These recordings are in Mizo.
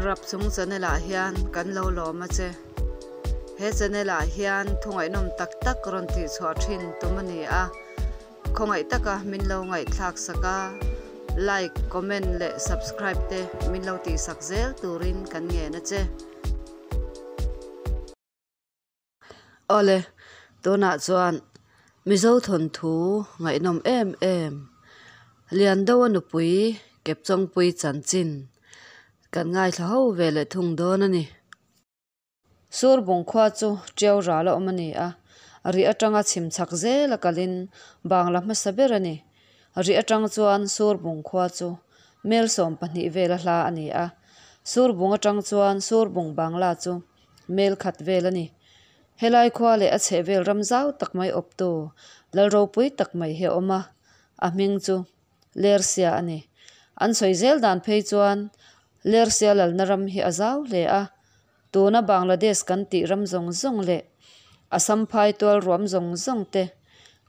Rapchung channel ah hian kan lo lawm a che. He channel ah hian thu ngaihnawm tak tak rawn tih chhuah thin tum a ni a. Khawngaih taka min lo ngaihthlak sak a, like, comment leh subscribe te min lo tih sak zel turin kan ngen a che. Awle, tunah chuan Mizo thawnthu ngaihnawm em em, Liandoa nupui Kepchawngpui chanchin kan ngaithla ho ve leh thung dawn a ni. Surbung khua chu Tiau ral a awm a ni a, rih atanga chhim chhak zel a kalin Bangla hmasa ber a ni. Rih atang chuan Surbung khua chu mel 12 vel a hla a ni a, Surbung atang chuan Surbung Bangla chu mel khat vel a ni. Helai khua leh a chhehvel ram zau tak mai awptu lal ropui tak mai hi a awm a, a hming chu Lersia a ni. An sawi zel dan phei chuan Lersia lalna ram hi a zau hle a, tuna Bangladesh kan tih ram zawng zawng leh Assam phai tual ruam zawng zawng te,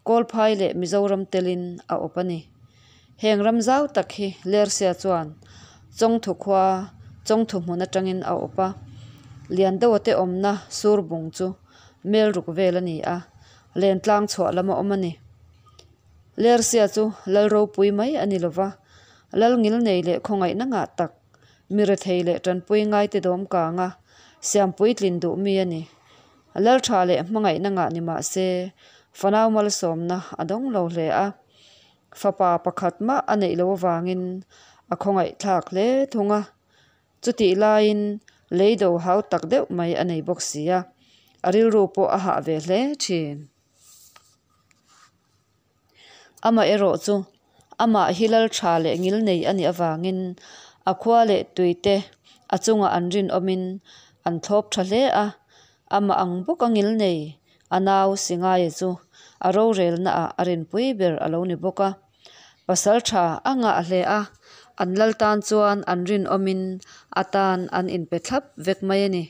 Kawlphai leh Mizoram telin a awp a ni. Heng ram zau tak hi Lersia chuan Chawngthu khua, Chawngthu hmun atangin a awp a. Liandoa te awmna Surbung chu mel ruk vel a ni a, Lentlang chhuah lam a awm a ni. Lersia chu lal ropui mai a ni lova, lal ngil nei leh khawngaihna ngah tak, mi rethei leh tanpui ngaite dawm kanga siampui tlin duh mi a ni. Lal tha leh hmangaihna ngah ni mah se, fanau malsawmna a dawng lo hle a. Fapa pakhat mah a neih loh avangin a khawngaihthlak hle thung a. Chutih laiin lei do hau tak deuh mai a nei bawk si a, a rilru pawh a hah ve hle thin. Amaherawh chu amah hi lal tha leh ngil nei a nih avangin a khua leh tuite a chungah an rinawmin an thlawp tha hle a, amah ang bawk a ngil nei a nau Singaia chu a rorelnaah a rinpui ber a lo ni bawk a. Pasal tha a ngah hle a, an lal tan chuan an rinawmin a tan an inpe thlap vek mai a ni.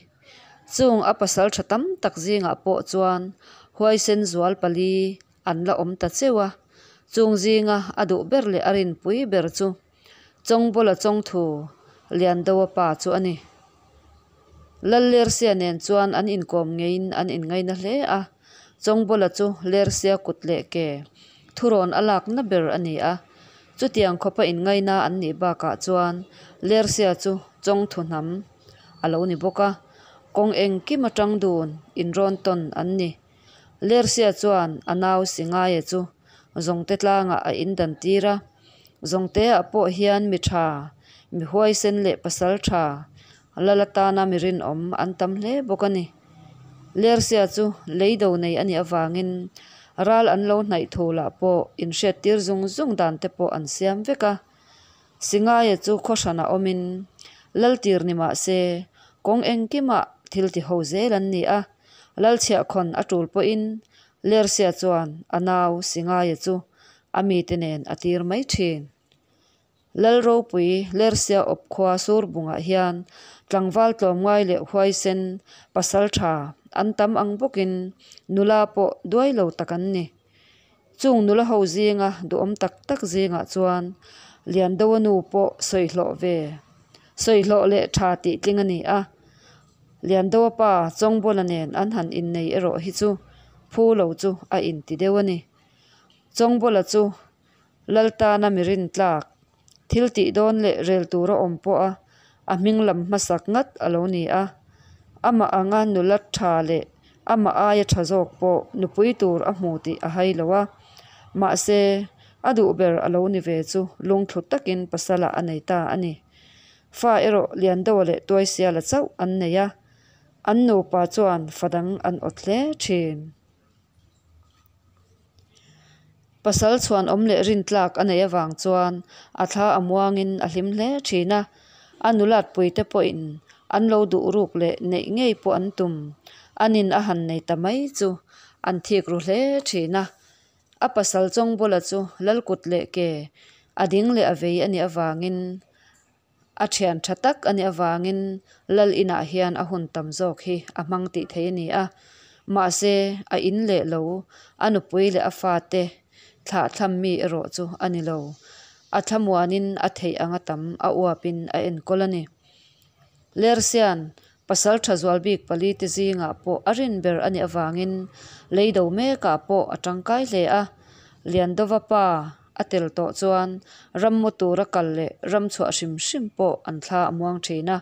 Chung a pasal tha tam tak zingah pawh chuan huaisen zual pali an la awm ta cheu a, chung zinga a duh ber leh a rinpui ber chu Chawngbawla Chawngthu Liandoa pa chu a ni. Lal Lersia nen chuan an inkawm ngeiin an inngaina hle a, Chawngbawla chu Lersia kut leh ke thurawn a lakna ber a ni a, chutiang khawpa inngaina an nih bakah chuan Lersia chu Chawngthu hnam a lo ni bawk a, kawng engkim atang dun inrawn tawn an ni. Lersia chuan a nau Singaia chu Zawngte tlangah a indan tir a, Zawngteah pawh hian mi tha, mi huaisen leh pasal tha, lal atana mi rinawm an tam hle bawk a ni. Lersia chu lei do nei a nih avangin ral an lo hnaih thu lah pawh inhriattir zung zung dan te pawh an siam vek a. Singaia chu khaw hranah awmin Laltir ni mah se kawng engkimah thil ti ho zel an ni a, Lalchhiahkhawn a tul pawhin Lersia chuan a nau Singaia chu a mite nen a tir mai thin. Lalropui Lersia awp khua Surbungah hian tlangval tlawmngai leh huaisen pasal tha an tam ang bawkin nula pawh duai lo tak an ni. Chung nula ho zinga duhawm tak tak zingah chuan Liandoa nu pawh sawihlawh ve sawihlawh leh tha tih tling a ni a. Liandoa pa Chawngbawla nen an han innei erawh hi chu phu lo chu a inti deuh a ni. Chawngbawla chu Laltana mi rintlak, thil tih dawn leh rel tur a awm pawh a, a hming lam hmasak ngat a lo ni a. Amah anga nula tha leh amah aia tha zawk pawh nupui tur a hmu tih a hai lo a. Mahse, a duh ber a lo ni ve chu lungthlu takin pasalah a nei ta a ni. Fa erawh Liandoa leh Tuaisiala chauh an nei a, an nupa chuan fa dang an awt hle thin. Pasal chhuan awm leh rintlak a neih avang chuan a thla a muangin a hlim hle thin a, a nulatpui te pawhin an lo duh ruk leh neih ngei pawh an tum. Anin a han nei ta mai chu an thik ru hle thin a. A pasal Chawngbawla chu Lalkut leh ke a ding leh a vei a nih avangin A thian tha tak a nih avangin lal inah hian a hun tam zawk hi a hmang tih theih a ni a, mahse a in leh lo, a nupui leh a fate thlah thlam mi erawh chu a ni lo. A thlamuanin a theih anga tam a uapin a enkawl a ni. Lersian pasalṭha zual bik palite zingah pawh a rin ber a nih avangin leido mekah pawh a ṭangkai hle a. Liandova pa a tel tawh chuan rammu tura kal leh ram chhuah hrim hrim pawh an thla a muang ṭhin a.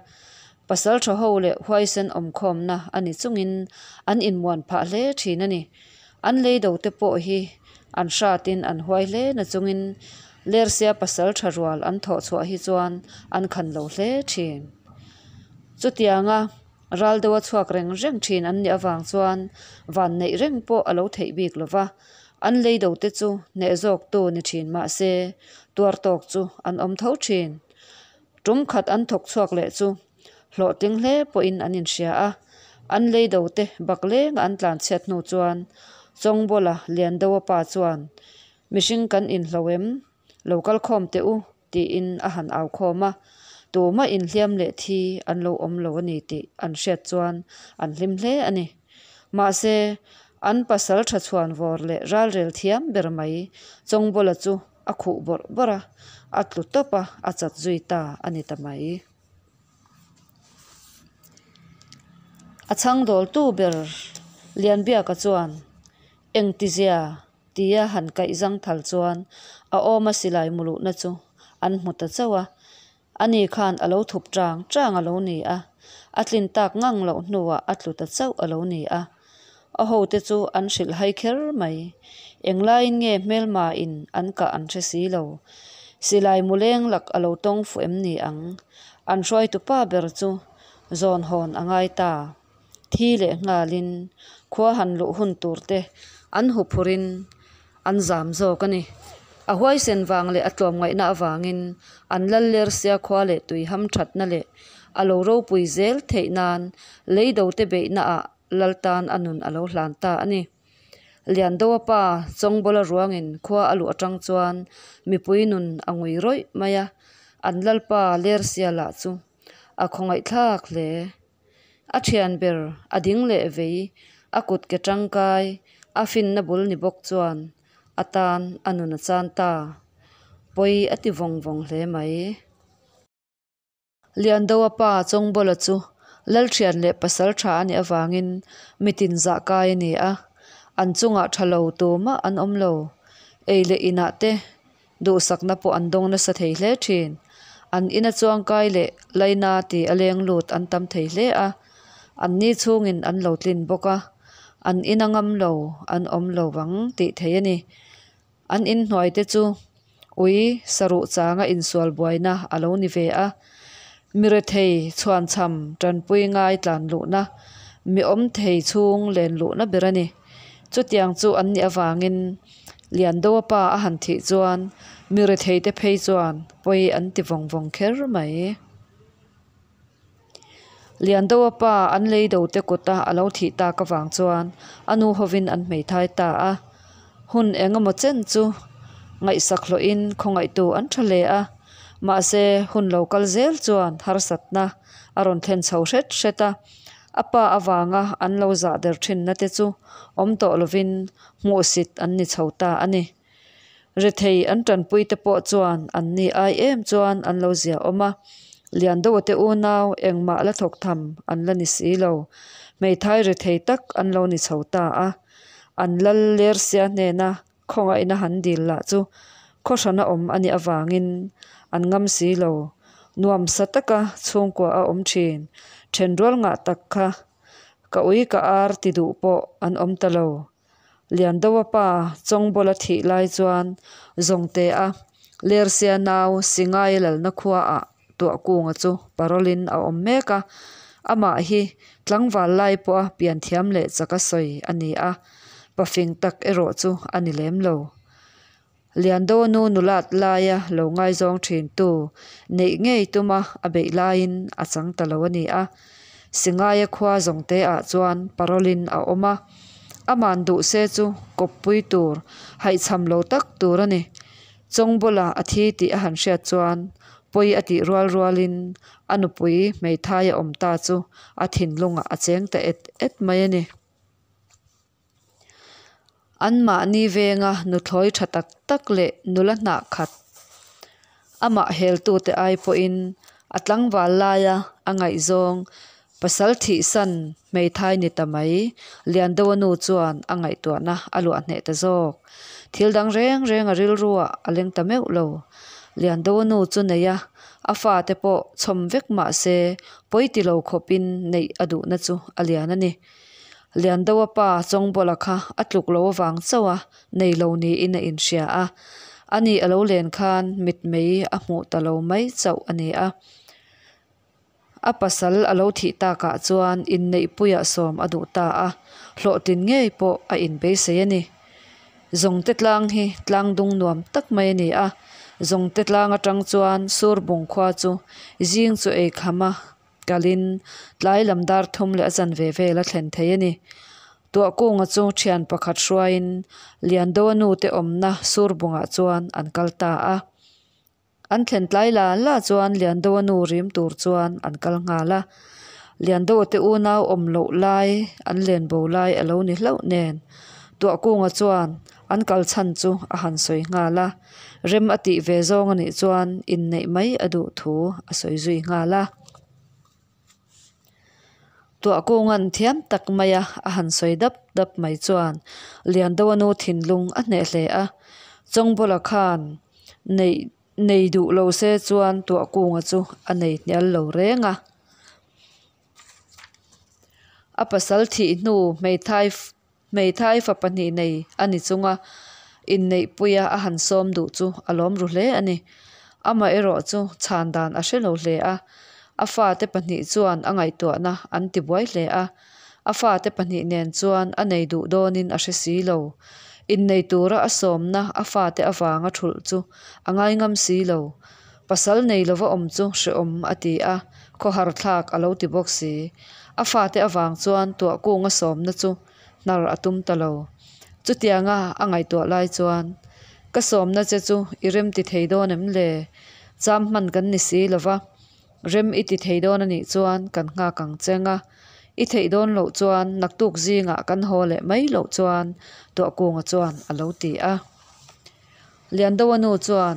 Pasalṭha ho leh huaisen awmkhawmna a ni chungin an inmuan phah hle ṭhin a ni. An leido te pawh hi an hratin an huai hle na chungin Lersia pasalṭha rual an thawh chhuah hi chuan an khan lo hle ṭhin. Chutianga ral deuha chhuak reng reng ṭhin an nih avang chuan vanneih reng pawh a lo theih bik lo va, an leido te chu hneh zawktu ni ṭhin mah se tuar tawk chu an awm tho ṭhin. Tum khat an thawk chhuak leh chu hlawhtling hle pawhin an inhria a, an leido te bak lenga an tlanchhiat hnu chuan Chawngbawla Liandoa pa chuan Mihring kan inhlo em? Lo kal khawm teh u tiin a han au khawm a, tumah inhliam leh thi an lo awm lo a ni tih an hriat chuan an hlim hle a ni. Mahse, an pasal tha chhuan vawr leh ralrel thiam ber mai Chawngbawla chu a khuh bawrh bawrh a, a tlu tawp a, a chat zui ta a ni ta mai. A chhang dawltu ber Lianbiaka chuan engtizia tia han kaih zang thal chuan a awma silai muluhna chu an hmu ta chauh a, ani khan a lo thup chang chang a lo ni a, a tlin tak ngang loh hnuah a tlu ta chauh a lo ni a. A hote chu an hrilh hai kher mai. Englaiin nge hmelma in an kah an hre si lo. Silai mu leng lak a lo tawng fuh em ni ang? An hruaitu pa ber chu zawn hawn a ngai ta. Thi leh nghalin khua han luh hun tur te an huphurin an zam zawk a ni. A huaisen vang leh a tlawmngaihna avangin an lal lersia khua leh tui hamthatna leh a lo ropui zel theih nan leido te beihna ah lal tan a nun a lo hlan ta a ni. Liandoa pa Chawngbawla ruangin khua a luh atang chuan mipui nun a ngui rawih mai a, an lalpa Lersia lah chu a khawngaihthlak hle. A thian ber a ding leh vei, a kut ke tangkai, a finna bul ni bawk chuan a tan a nun a chan ta. Pawi a ti vawng vawng hle mai. Liandoa pa Chawngbawla chu Lalthian leh pasal tha a nih avangin mitin zah kai a ni a, an chungah tha lo tumah an awm lo. Ei leh inah te duhsakna pawh an dawng nasa thei hle thin. An ina chuangkai leh laina ti a leng lut an tam thei hle a, an ni chhungin an lo tlin bawk a, an ina ngam lo an awm lo vang tih theih a ni. An inhnuai te chu ui saruh changa insual buaina a lo ni ve a, mi rethei chhuanchham tanpui ngai tlan luhna, mi awm thei chhung len luhna ber a ni. Chutiang chu an nih avangin Liandoa pa a han thih chuan mi rethei te phei chuan pawi an ti vawng vawng kher mai. Liandoa pa an lei do te kuta a lo thih tak avang chuan a nu hovin an hmeithai ta a. Hun eng emaw chen chu ngaihsak hlawhin khawngaihtu an tha hle a. Mahse, hun lo kal zel chuan harsatna a rawn thlen chho hret hret a. A pa avanga an lo zah der thinna te chu awm tawh lovin hmuhsit an ni chho ta a ni. Rethei an tanpui te pawh chuan an ni ai em chuan an lo zia awm a, Liandoa te unau engmah la thawk tham an la ni si lo, hmeithai rethei tak an lo ni chho ta a. An lal Lersia hnena khawngaihna han dil lah chu khawhrana awm a nih avangin an ngam si lo. Nuamsa taka chhungkua a awm thin, thenrual ngah tak kha ka ui ka ar ti duh pawh an awm ta lo. Liandoa pa Chawngbawla thih lai chuan Zawngtea Lersia nau Singai lalna khuaah Tuahkunga chu parole-in a awm mek a, amah hi tlangval lai pawha pianthiam leh chaka sawi a ni a, pafing tak erawh chu a ni lem lo. Liandoa nu nulat laia lo ngaizawng thintu neih ngei tuma a beih laiin a chang ta lo a ni a. Singaia khua zawngteah chuan parole-in a awm a, aman duh se chu kawppui tur haihchham lo tak tur a ni. Chawngbawla a thi tih a han hriat chuan pawi a tih rual rualin a nupui hmeithai a awm ta chu a thinlungah a cheng ta et et mai a ni. Anmahni venga nuthlawi tha tak tak leh nula hnah khat amah heltute ai pawhin A tlangval laia a ngaihzawng pasal thihsan hmeithai ni ta mai Liandoa nu chuan a ngaihtuahna a luah hneh ta zawk. Thil dang reng reng a rilruah a leng ta meuh lo. Liandoa nu chu nei a, a fate pawh chhawm vek mah se pawi ti lo khawpin neih a duhna chu a lian a ni. Liandoa pa Chawngbawla kha a tluk lo avang chauh a nei lo niin a inhria a, ani a lo len khan mitmei a hmuh ta lo mai chauh a ni a. A pasal a lo thih takah chuan inneihpuiah sawm a duh ta a, hlawhtlin ngei pawh a inbeisei a ni. Zawngte tlang hi tlang dung nuam tak mai a ni a, Zawngte tlang atang chuan Surbung khua chu zing chu ei kham a kalin tlai lam dar thum leh a chanve vel a thlen thei a ni. Tuahkunga chu thian pakhat hruaiin Liandoa nute awmna Surbungah chuan an kal ta a. An thlen tlai la la chuan Liandoa nu rim tur chuan an kal nghal a. Liandoa te unau awm loh lai, an len bo lai a lo ni hlauh nen Tuahkunga chuan an kal chhan chu a han sawi nghal a. Rem a tih ve zawng a nih chuan inneih mai a duh thu a sawi zui nghal a. Tuahkunga'n thiam tak maia a han sawi dap dap mai chuan Liandoa nu thinlung a hneh hle a. Chawngbawla khan neih nei duh lo se chuan Tuahkunga chu a nei hnial lo reng a. A pasal thih hnu hmeithai Hmeithai fa pahnih nei a ni chunga inneihpuia a han sawm duh chu a lawm ru hle a ni. Amaherawh chu chhan dan a hre lo hle a, a fate pahnih chuan a ngaihtuahna an tibuai hle a. A fate pahnih nen chuan a nei duh dawnin a hre si lo. Innei tura a sawmna a fate avanga thulh chu a ngaingam si lo. Pasal nei lova awm chu hrehawm a ti a, khawhar thlak a lo ti bawk si. A fate avang chuan tuahkunga sawmna chu hnar a tum ta lo. Chutianga a ngaihtuah lai chuan, Ka sawmna che chu i rem ti thei dawn em le? Cham hman kan ni si lova, rem i ti thei dawn a nih chuan kan nghak ang che nga. I theih dawn loh chuan naktuk zingah kan haw leh mai loh chuan Tuahkunga chuan a lo ti a. Liandoa nu chuan,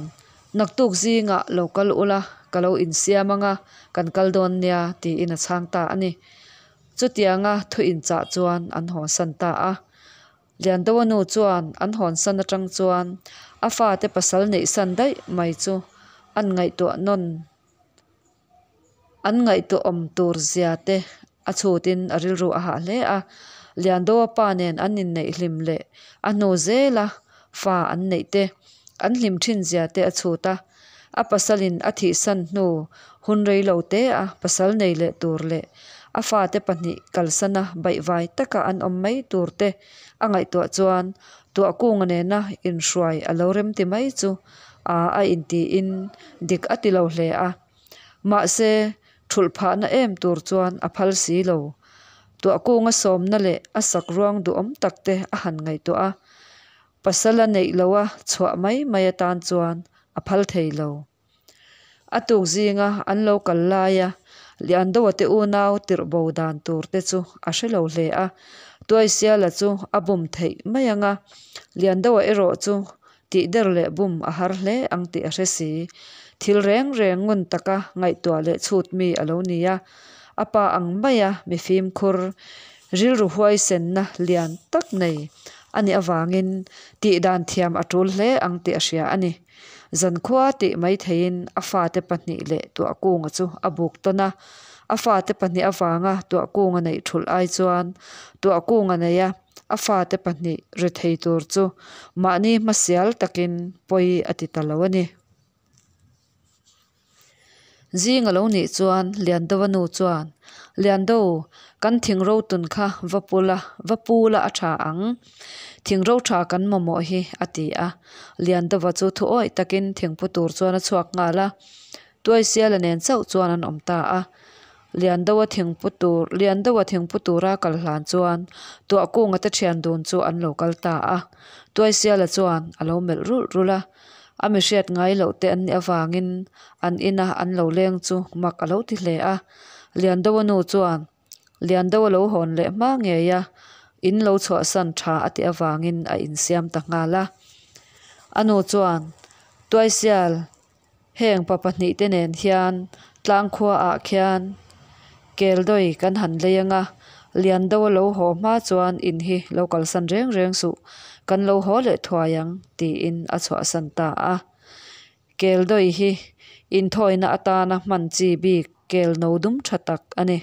Naktuk zingah lo kal ula, ka lo insiam anga kan kal dawn nia, tiin a chhang ta a ni. Chutianga thu inchah chuan an hawnsan ta a. Liandoa nu chuan an hawnsan atang chuan a fate pasal neihsan daih mai chu an ngaihtuah nawn. An ngaihtuahawm tur zia te a chhutin a rilru a hah hle a. Liandoa pa nen an inneih hlim leh a hnu zela fa an neih te, an hlim thin zia te a chhut a. A pasalin a thihsan hnu hun rei lo te a pasal nei leh tur leh a fate pahnih kalsana baihvai taka an awm mai tur te a ngaihtuah chuan Tuahkunga nena inhruai a lo remti mai chu a a intiin dik a ti lo hle a. Mahse, thulh phahna em tur chuan a phal si lo. Tuahkunga sawmna leh a sak ruang duhawm tak te a han ngaihtuah a, pasal a neih loha chhuah mai mai atan chuan a phal thei lo. A tuk zinga an lo kal laia Liandoa te unau tirh bo dan tur te chu a hre lo hle a, Tuaisiala chu a bum theih mai ang a, Liandoa erawh chu tih der leh bum a har hle ang tih a hre si. Thil reng reng ngun taka ngaihtuah leh chhut mi a lo ni a, a pa ang maia mi fimkhur, rilru huaisenna lian tak nei a nih avangin tih dan thiam a tul hle ang tih a hria a ni. Zankhua tih mai theiin a fate pahnih leh Tuahkunga chu a buk tawn a, a fate pahnih avanga Tuahkunga neih thulh ai chuan Tuahkunga neia a fate pahnih rethei tur chu mahni hmasial takin pawi a ti ta lo a ni. Zing a lo nih chuan Liandova nu chuan, Liando, kan thingro tun kha va pu la, va pu la a tha ang. Thingro tha kan mamawh hi, a ti a. Liandova chu thu awih takin thingpu tur chuan a chhuak nghal a. Tuaisiala nen chauh chuan an awm ta a. Liandoa thingpu tur, Liandoa thingpu tura kal hlan chuan Tuahkunga te thian dun chu an lo kal ta a. Tuaisiala chuan a lo melh rulh rulh a. A mi hriat ngai loh te an nih avangin an ina an lo leng chu mak a lo ti hle a. Liandoa nu chuan Liandoa lo hawn leh hma ngei a, in lo chhuahsan tha a tih avangin a insiam ta nghal a. A nu chuan, Tuaisial, heng pa pahnih te nen hian Tlang khuaah khian Keldawi kan han lei anga, Liando a lo haw hma chuan in hi lo kalsan reng reng suh, kan lo haw leh thuai ang, tiin a chhuahsan ta a. Keldawi hi inthawina atana hman chi bik kel no dum tha tak a ni.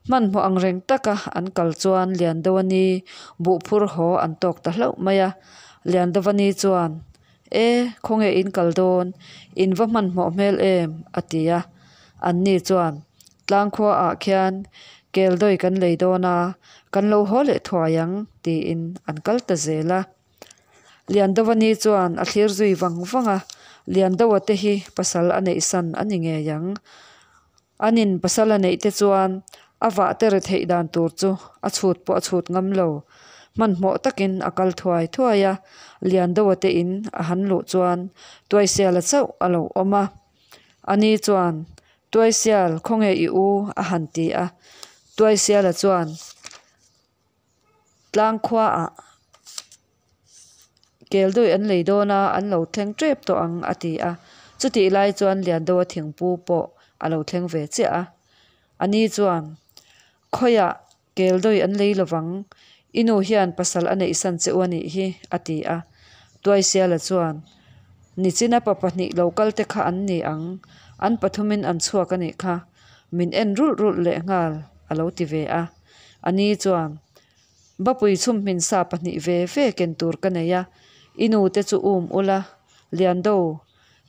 Hmanhmawh ang reng taka an kal chuan Liandoa ni buh phur haw an tawk ta hlauh mai a. Liandova ni chuan, E, khawnge in kal dawn? In va hmanhmawh hmel em? a ti a. Anni chuan, Tlangkhuaah khian Keldawi kan lei dawn a, kan lo haw leh thuai ang, tiin an kal ta zel a. Liandova ni chuan a thlir zui vang vang a, Liandoa te hi pasal a neih san a ni ngei ang. Anin pasal a neih te chuan a vah te re theih dan tur chu a chhut pawh a chhut ngam lo. Hmanhmawh takin a kal thuai thuai a, Liandoa te in a han luh chuan Tuaisiala chauh a lo awm a. Ani chuan, Tuaisial, khawnge i u? a han ti a. Tuaisiala chuan, Tlangkhuaah Keldawi an lei dawn a, an lo thleng tep tawh ang, a ti a. Chutih lai chuan Liandoa thingpu pawh a lo thleng ve chiah a. A ni chuan, Khawiah Keldawi an lei lovang, i nu hian pasal a neihsan che u a nih hi, a ti a. Tuaisiala chuan, Nichina pa pahnih lo kal te kha an ni ang, an pathumin an chhuak a nih kha, min en rulh rulh lehnghal, a lo ti ve a. A ni chuan, Bapui chhumhmin sa pahnih ve ve ken tur ka nei a, i nu te chu um ula, Liando,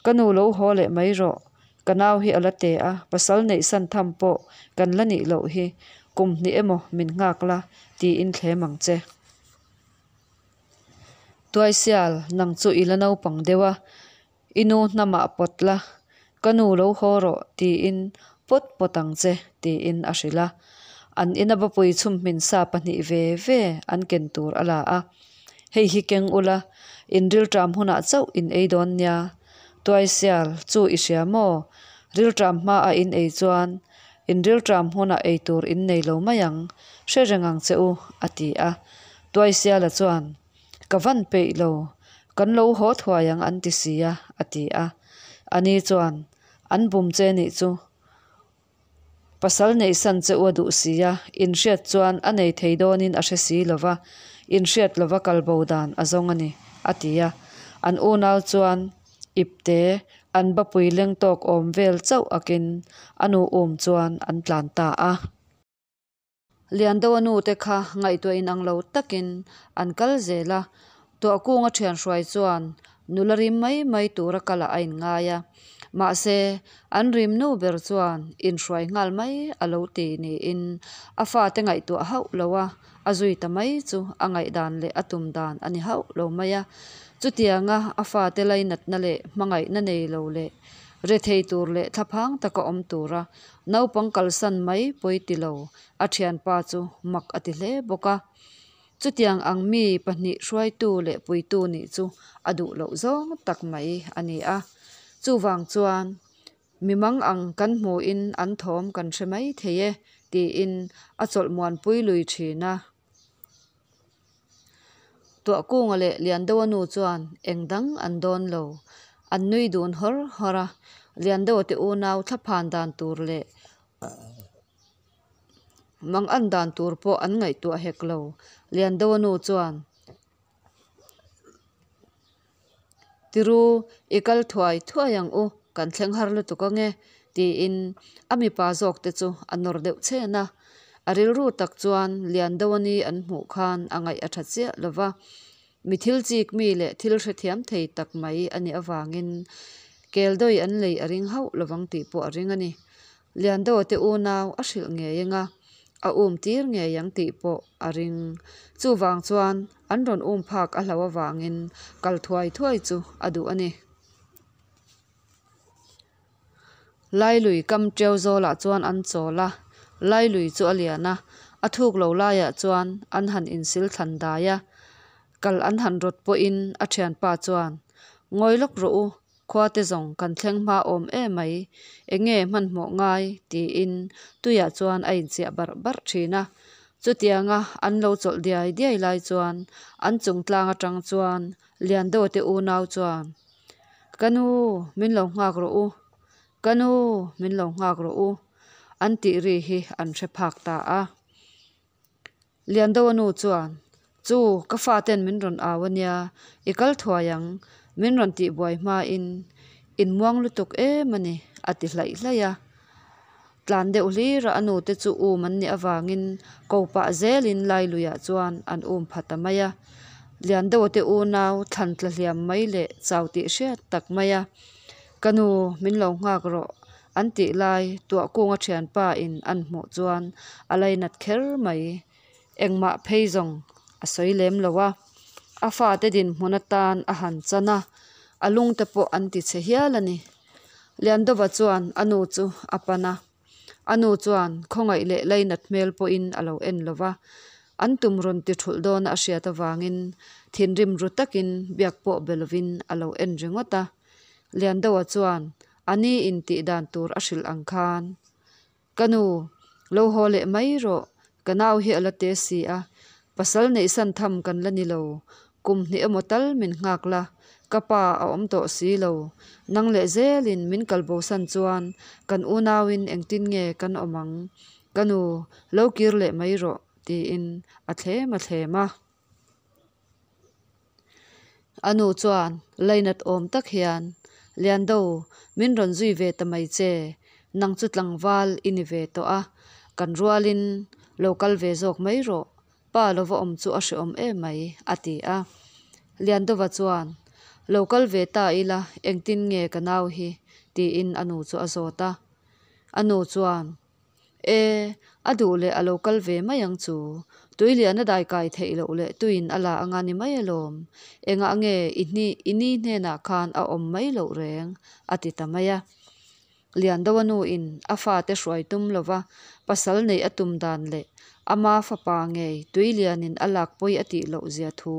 ka nu lo haw leh mai rawh, ka nau hi a la te a, pasal neih san tham pawh kan la nih loh hi, kum hnih emaw min nghak la, tiin thlem ang che. Tuaisial, nang chu i la naupang deuh a, I nu hnamah pawt la, ka nu lo haw rawh tiin pawt pawt ang che tiin a hrilh a. An ina bapui chhumhmin sa pahnih ve ve an ken tur a la a. Hei hi keng ula, in rilṭam hunah chauh in ei dawn nia. Tuaisial, chu i hria maw? Rilṭam hmaa in ei chuan in rilṭam hunah ei tur in nei lo mai ang, hre reng ang che u, a ti a. Tuaisiala chuan. Ka van peih lo, kan lo haw thuai ang an ti si a, a ti a. Ani chuan, An bum che nih chu, pasal neihsan che u a duh si a, inhriat chuan a nei thei dawnin a hre si lo va, inhriat lova kal bo dan a zawng a ni, a ti a. An unau chuan ipte an bapui leng tawk awm vel chauh akin a nu um chuan an tlan ta a. Liandoa nu te kha ngaihtuah inang lo takin an kal zel a, Tuahkunga thian hruai chuan nula rim mai mai tura kalah a inngai a. Mahse, an rim nu ber chuan inhruai nghal mai a lo ti niin a fate ngaihtuah hauh lo a, a zui ta mai chu a ngaihdan leh a tum dan a ni hauh lo mai a. Chutianga a fate lainatna leh hmangaihna nei lo leh rethei tur leh thlaphang taka awm tura Naupang kalsan mai pawi ti lo, a thianpa chu mak a ti hle bawk a. Chutiang ang mi pahnih hruaitu leh puitu nih chu a duh loh zawng tak mai a ni a. Chuvang chuan, Mi mang ang kan hmuhin an thawm kan hre mai thei e, tiin a chawlh muanpui lui thin a. Tuahkunga leh Liandoa nu chuan eng dang an dawn lo. An nui dun hawr hawr a, Liandoa te unau thlaphan dan tur leh mang an dan tur pawh an ngaihtuah hek lo. Liandoa nu chuan. Tiru, i kal thuai thuai ang u, kan thleng har lutuk ange, tiin a mipa zawk te chu a nawr deuh chhen a. A rilru tak chuan Liandoani an hmuh khan a ngaih a tha chiah lo va, mi thil chik mi leh thil hrethiam thei tak mai a nih avangin Keldawi an lei a ring hauh lovang tih pawh a ring a ni. Liandoa te unau a hrilh ngei anga a um tir ngei ang tih pawh a ring. Chuvang chuan an rawn um phak a hlo avangin kal thuai thuai chu a duh a ni. Lailui kam ṭeu zawlah chuan an chawl a, Lailui chu a lian a, a thuk lo laiah chuan an han insil thlan dai a. Kal an han rawt pawhin a ṭhianpa chuan, Ngawi lawk rawh u, Khua te zawng kan thleng hma awm emai, enge hmanhmawh ngai? tiin tuiah chuan a inchiah barh barh thin a. Chutianga an lo chawlh diai diai lai chuan an chung tlang atang chuan Liandote unau chuan, Ka nu, min lo nghak rawh u. Ka nu, min lo nghak rawh u, an tih ri hi an hre phak ta a. Liandoa nu chuan, Chu, ka faten min rawn au a nia, i kal thuai ang, min rawn tihbuai hmain in muang lutuk em a ni, a ti hlaih hlaih a. Tlan deuh hlira a nute chu um an nih avangin ko pah zelin Lailuiah chuan an um pha ta mai a. Liandoa te unau thlan tla hliam mai leh chau tih hriat tak mai a, Ka nu, min lo nghak rawh, an tih lai Tuahkunga thianpa in an hmuh chuan a lainat kher mai. Engmah phei zawng a sawi lem lo a, a fate dinhmun atan a han chan a, a lungte pawh an ti chhe hial a ni. Liandova chuan a nu chu a pan a, a nu chuan khawngaih leh lainat hmel pawhin a lo en lo va, an tum rawn ti thulh dawna a hriat avangin thinrim ru takin biak pawh be lovin a lo en ringawt a. Liandoa chuan a ni in tih dan tur a hrilh ang khan, Ka nu, lo haw leh mai rawh, ka nau hi a la te si a, pasal neihsan tham kan la ni lo, kum hnih emaw tal min nghak la, ka pa a awm tawh si lo, nang leh zelin min kalbosan chuan kan unauin engtin nge kan awm ang, ka nu, lo kir leh mai rawh, tiin a thlem a thlem a. A nu chuan lainat awm tak hian, Liando, min rawn zui ve ta mai che, nang chu tlangval i ni ve tawh a, kan rualin lo kal ve zawk mai rawh, pa lova awm chu a hreawm em mai, a ti a. Liandova chuan, Lo kal ve ta ila, engtin nge ka nau hi? tiin a nu chu a zawt a. A nu chuan, E, a duh leh a lo kal ve mai ang chu. Tui lian a dai kai theih loh leh tuiin a la anga ni mai alawm. Engah nge i hni i ni hnenah khan a awm mai loh reng? a ti ta mai a. Liandoa nuin a fate hruai tum lova pasal neih a tum dan leh ama fapa ngei tui lianin a lak pawi a tih loh zia thu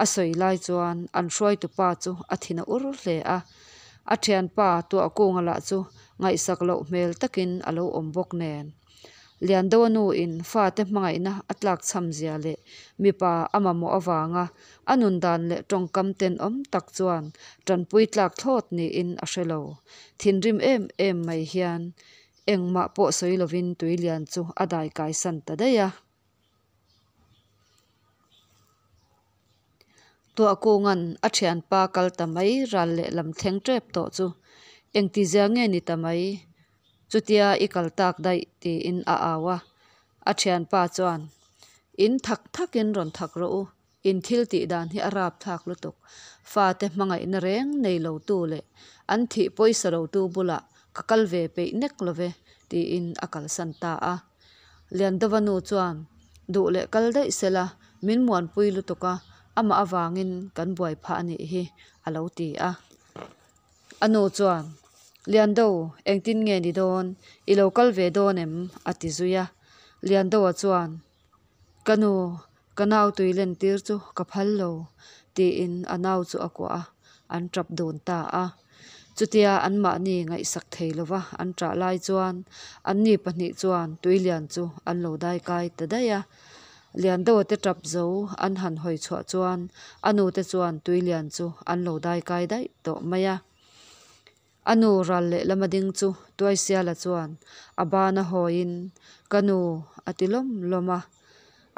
a sawi lai chuan an hruaitupa chu a thin a ur hle a. A thianpa Tuahkunga lah chu ngaihsak loh hmel takin a lo awm bawk nen. Liandoa nuin fate hmangaihna a tlak chham zia leh mipa a mamawh avanga a nun dan leh tawngkam tenawm tak chuan tanpui tlak thlawt niin a hre lo. Thinrim em em mai hian engmah pawh sawi lovin Tuilian chu a dai kaisan ta daih a. Tuahkunga'n a thianpa kal ta mai ral lehlam thleng tep tawh chu engtizia nge ni ta mai? Chutia i kal tak daih tiin a au a. A thianpa chuan, In thak thakin rawn thak rawh u, in thil tih dan hi a rapthlak lutuk. Fate hmangaihna reng nei lotu leh an thih pawisa lotu bulah ka kal ve peih nek lo ve tiin a kalsan ta a. Liandova nu chuan duh leh kal daih sela min muanpui lutuk a, amah avangin kan buai phah a nih hi a lo ti a. A nu chuan, Liando, engtin nge ni dawn? I lo kal ve dawn em? a ti zui a. Liandoa chuan, Ka nu, ka nau tui len tir chu ka phal lo, tiin a nau chu a kuah a, an tap dun ta a. Chutia anmahni ngaihsak thei lova an ṭah lai chuan anni pahnih chuan tuilian chu an lo dai kai ta daih a. Liandoa te ṭap zo an han hawi chhuah chuan a nute chuan tuilian chu an lo dai kai daih tawh mai a. A nu ral lehlama ding chu Tuaisiala chuan a bana hawiin, Ka nu, a ti lawm lawm a.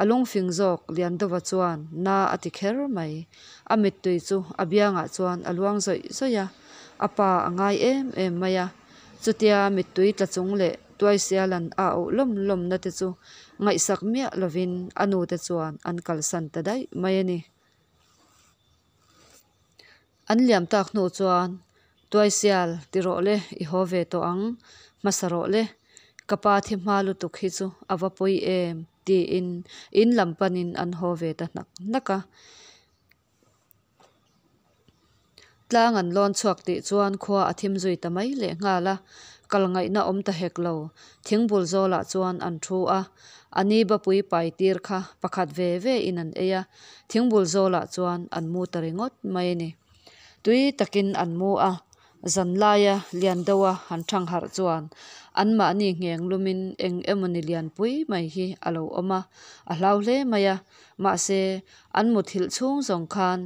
A lungfing zawk Liandova chuan na a ti kher mai. A mittui chu a biangah chuan a luang zawih zawih a, a pa a ngai em em mai a. Chutia mittui tla chung leh Tuaisiala'n a auh lawm lawmna te chu ngaihsak miah lovin a nute chuan an kalsan ta daih mai a ni. An liam tak hnu chuan, Tuaisial, ti rawh le, i haw ve tawh ang, hmasa rawh le. Ka pa thi hma lutuk hi chu a va pawi em, tiin in lam panin an haw ve ta hnak hnak a. Tlang an lawn chhuak tih chuan khua a thim zui ta mai leh nghal a, kal ngaihna awm ta hek lo. Thingbul zawlah chuan an thu a, a ni bapui pai tir kha pakhat ve ve in an ei a, Thingbul zawlah chuan an mu ta ringawt mai a ni. Tui takin an mu a, zan laia lian deuha han thang harh chuan anmahni ngheng lumin eng emawni lianpui mai hi a lo awm a, a hlau hle mai a, mahse an muthilh chhung zawng khan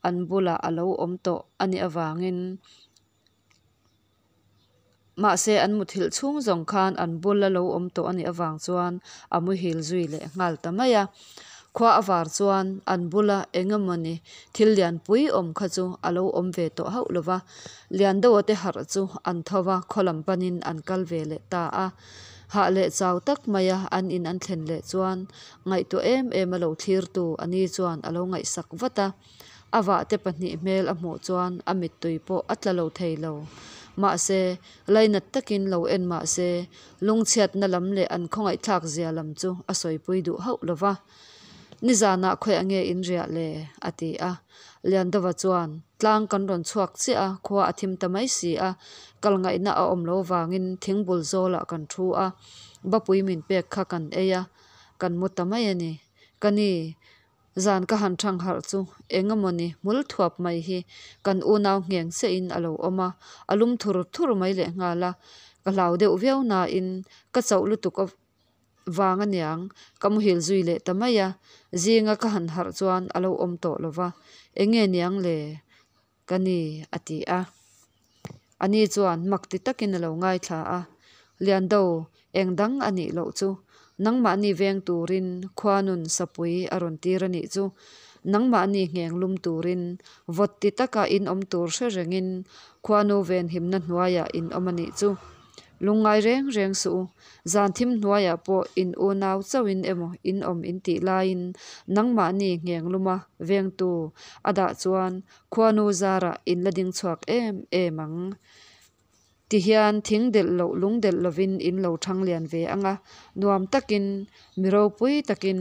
an bulah a lo awm tawh a nih avangin. Mahse an muthilh chhung zawng khan an bula lo awm tawh a nih avang chuan a muhil zui leh nghal ta mai a. Khua a var chuan an bula eng emawni thil lianpui awm kha chu a lo awm ve tawh hauh lo va. Liandoa te harh chu an tho va, khaw lam panin an kal ve leh ta a. Hah leh chau tak maia an in an thlen leh chuan ngaihtuah em em a lo thlirtu a ni chuan a lo ngaihsak vat a. A vahte pahnih hmel a hmuh chuan a mittui pawh a tla lo thei lo. Mahse, lainat takin lo en mah se, lungchhiatna lam leh an khawngaihthlak zia lam chu a sawipui duh hauh lo va. Nizanah khawiah nge in riah le? a ti a. Liandova chuan, Tlang kan rawn chhuak chiah a, khua a thim ta mai si a, kal ngaihna a awm lo vangin thingbul zawlah kan thu a, bapui min pek kha kan ei a, kan mu ta mai a ni. Ka ni, zan ka han thang harh chu eng emawni hmul thuap mai hi kan unau ngheng chiahin a lo awm a, a lum thur thur mai lehnghal a, ka hlau deuh viau nain ka chauh lutuk vang aniang ka muhil zui leh ta mai a, zinga ka han harh chuan a lo awm tawh lo va, eng nge niang le ka ni a ti a. A ni chuan mak ti takin a lo ngaithla a, Liando, eng dang a nih loh chu, nangmahni veng turin khuanun sapui a rawn tir a nih chu, nangmahni ngheng lum turin vawt ti taka in awm tur hre rengin khuanu venhimna hnuaiah in awm a nih chu. Lungngai reng reng suh u, zan thim hnuaiah pawh in unau chauhin emaw in awm in tih laiin nangmahni ngheng luma vengtu a dah chuan khuanu zarah in la ding chhuak em em ang. Tihian thing delh loh lung delh lovin in lo thang lian ve ang a, nuam takin mi ropui takin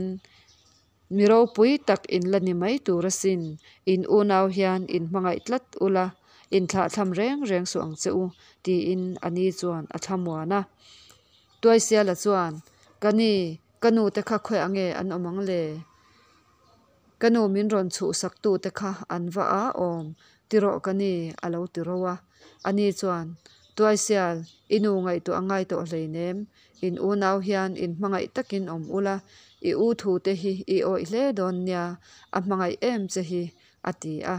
Mi ropui tak in la ni mai tur asin, in unau hian in hmangaih tlat ula, in thlahthlam reng reng suh ang che u, tiin a ni chuan a thlamuan a. Tuaisiala chuan, Ka ni, ka nu te kha khawiah nge an awm ang le? Ka nu min rawn chhuhsaktu te kha an va a awm, ti rawh ka ni, a lo ti ro a. A ni chuan, Tuaisial, i nu ngaihtuah a ngai tawh hleinem, In unau hian in hmangaih takin awm ula, i u thute hi i awih hle dawn nia, a hmangaih em che hi, a ti a.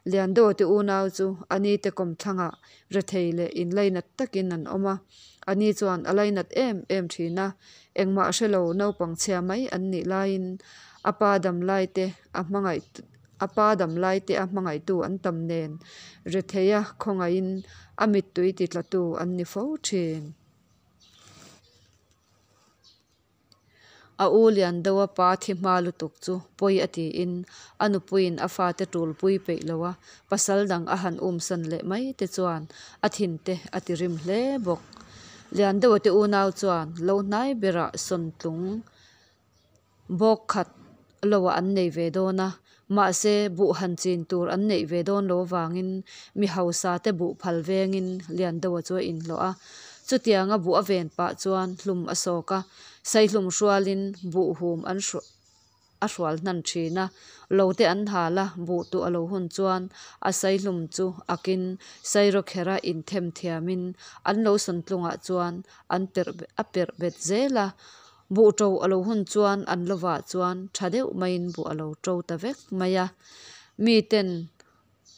Liandawte unau chu a nite kawmthlangah rethei leh inlainat takin an awm a. A ni chuan a lainat em em thin a, engmah hre lo naupang chhia mai an nih laiin a pa dam laite a hmangaih a pa dam laite a hmangaihtu an tam nen retheia khawngaihin a mittui titlatu an ni fo thin. A u lian deuh a pa thi hma lutuk chu pawi a tiin a nupuiin a fate tulpui peih lo a, pasal dang a han umsan leh mai te chuan a thin te a ti rim hle bawk. Lian deuh a te unau chuan lo hnai berah sawntlung Bawk khat loah an nei ve dawn a, mahse buh han chin tur an neih ve dawn lo avangin mi hausa te buh phal vengin Liandoa chu a inhlawh a. Chutianga buh a ven pah chuan hlum a sawk a, saihlum hrualin buh hum an a hrual hnan thin a, lo te an hal a, buh tuh a lo hun chuan a saihlum chu akin sairawkherh a inthem thiamin an lo sawntlungah chuan an perh a perh bet zel a. Buh ṭo a lo hun chuan an lovah chuan ṭha deuh maiin buh a lo ṭo ta vek mai a. Miten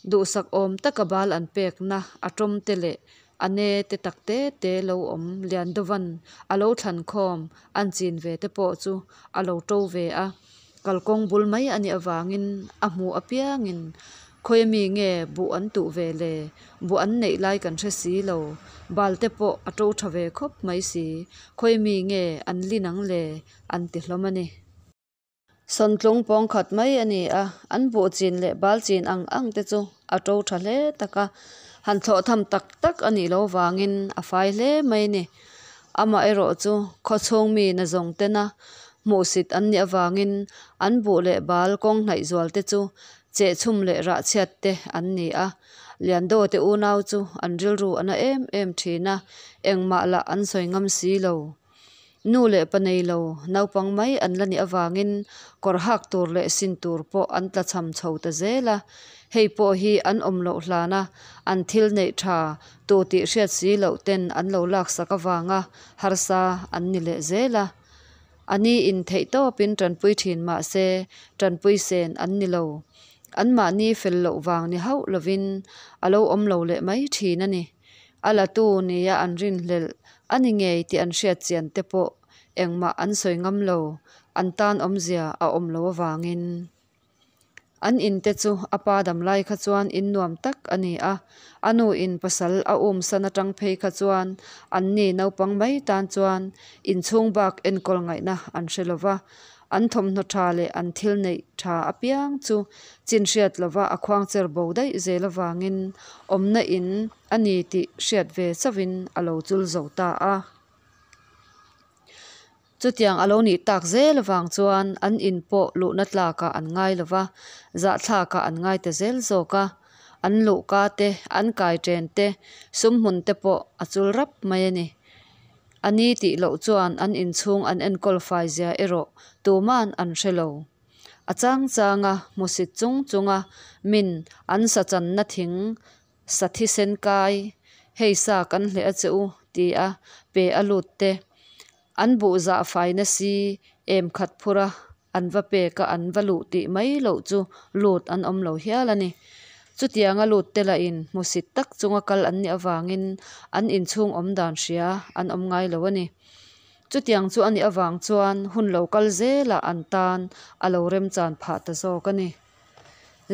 duhsak awm taka bal an pekna a ṭawm te leh a ne te tak te te lo awm Liandovan a lo thlan khawm an chin ve te pawh chu a lo ṭo ve a. Kalkawng bul mai a nih avangin a hmuh apiangin Khawi ami nge buh an tuh ve le? Buh an neih lai kan hre si lo. Bal te pawh a to tha ve khawp mai si. Khawi ami nge an lin ang le? an ti hlawm a ni. Sawntlung pawng khat mai a ni a, an buh chin leh bal chin ang ang te chu a to tha hle tak a. Han thlawh tham tak tak a nih loh vangin a fai hle mai a ni. Amaherawhchu khawchhung mi nazawng tena hmuhsit an nih avangin an buh leh bal kawng hnaih zual te chu chehchhum leh rahchhiat te an ni a. Liandaw te unau chu an rilru a na em em thin a, engmah lah an sawi ngam si lo. Nu leh pa nei lo, naupang mai an la nih avangin kawr hak tur leh sin tur pawh an tlachham chho ta zel a. Hei pawh hi an awm loh hlana an thil neih tha tu tih hriat si loh ten an lo laksak avanga harsa an ni leh zel a. A ni in theih tawpin tanpui thin mah se tanpui sen an ni lo. Anmahni fel loh vang ni hauh lovin a lo awm lo leh mai thin a ni. A latu nia an rinhlelh a ni ngei tih an hriat chian te pawh engmah an sawi ngam lo, an tan awmzia a awm loh avangin. An in te chu a pa dam lai kha chuan in nuam tak a ni a, a nu in pasal a um san atang phei kha chuan an ni naupang mai tan chuan inchhung bak enkawl ngaihna an hre lo va, an thawmhnaw tha leh an thil neih tha apiang chu chin hriat lova a khuangcher bo daih zel avangin awmna in a ni tih hriat ve chauhin a lo chul zo ta a. Chutiang a lo nih tak zel avang chuan an in pawh luhna tlakah an ngai lo va, zahthlakah an ngai ta zel zawk a. An luhka te, an kai chen te, sumhmun te pawh a chul rap mai a ni. A ni tih loh chuan an inchhung an enkawl fai zia erawh tuman an hre lo. A chang changa hmusit chung chunga min an sa channa thing sa thisen kai, hei sa kan hleh a che u ti a pe a lut te, an buh zah faina si em khat phur a an va pek a an va luh tih mai loh chu lut an awm lo hial a ni. Chutianga lut te lahin hmusit tak chunga kal an nih avangin an inchhung awm dan hria an awm ngai lo a ni. Chutiang chu a nih avang chuan hun lo kal zelah an tan a lo remchan phah ta zawk a ni.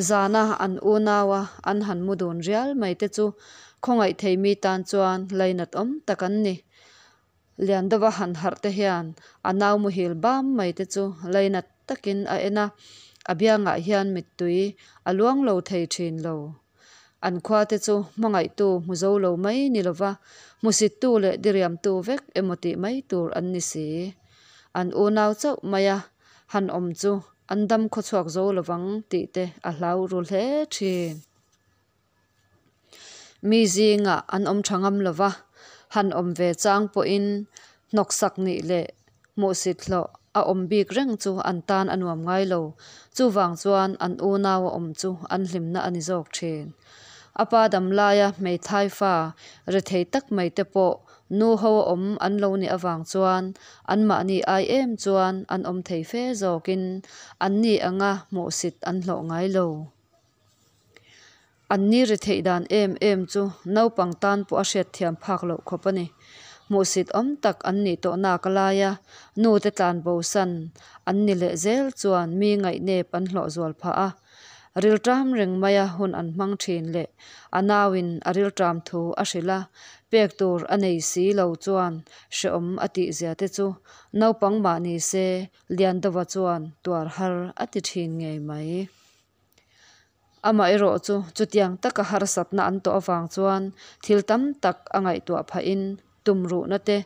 Zana an unaua an han mu dun rial mai te chu khawngaih thei mi tan chuan lainat awm tak an ni. Liandova han harh te hian a nau muhil bam mai te chu lainat takin a en a, a biangah hian mittui a luang lo thei thin lo. An khua te chu hmangaihtu hmu zo lo mai ni lova hmusittu leh diriamtu vek emaw tih mai tur an ni si. An unau chauh maia han awm chu an dam khawchhuak zo lovang tih te a hlau ru hle thin. Mi zingah an awm tha ngam lova, han awm ve chang pawhin hnawksak nih leh hmuhsit hlawh a awm bik reng chu an tan a nuam ngai lo. Chuvang chuan an unau a awm chu an hlimna a ni zawk thin. A pa dam laia hmeithai fa rethei tak mai te pawh nu ho a awm an lo nih avang chuan anmahni ai em chuan an awm thei fe zawkin anni anga hmuhsit an hlawh ngai lo. An ni ri theih dan em em chu naupang tan pawh a hriatthiam phak loh khawp a ni. Hmuhsit awm tak an nih tawh nak alaia nu te tlan bosan an ni leh zel chuan mi ngaihnep an hlawh zual phah a. Rilṭam reng maia hun an hmang ṭhin leh a nauin a rilṭam thu a hrilh a, pek tur a nei si lo chuan hrehawm a tih zia te chu naupang mah ni se Liandova chuan tuar har a ti ṭhin ngei mai. Amaherawh chu chutiang taka harsatna an tawh avang chuan thil tam tak a ngaihtuah phahin tumruhna te,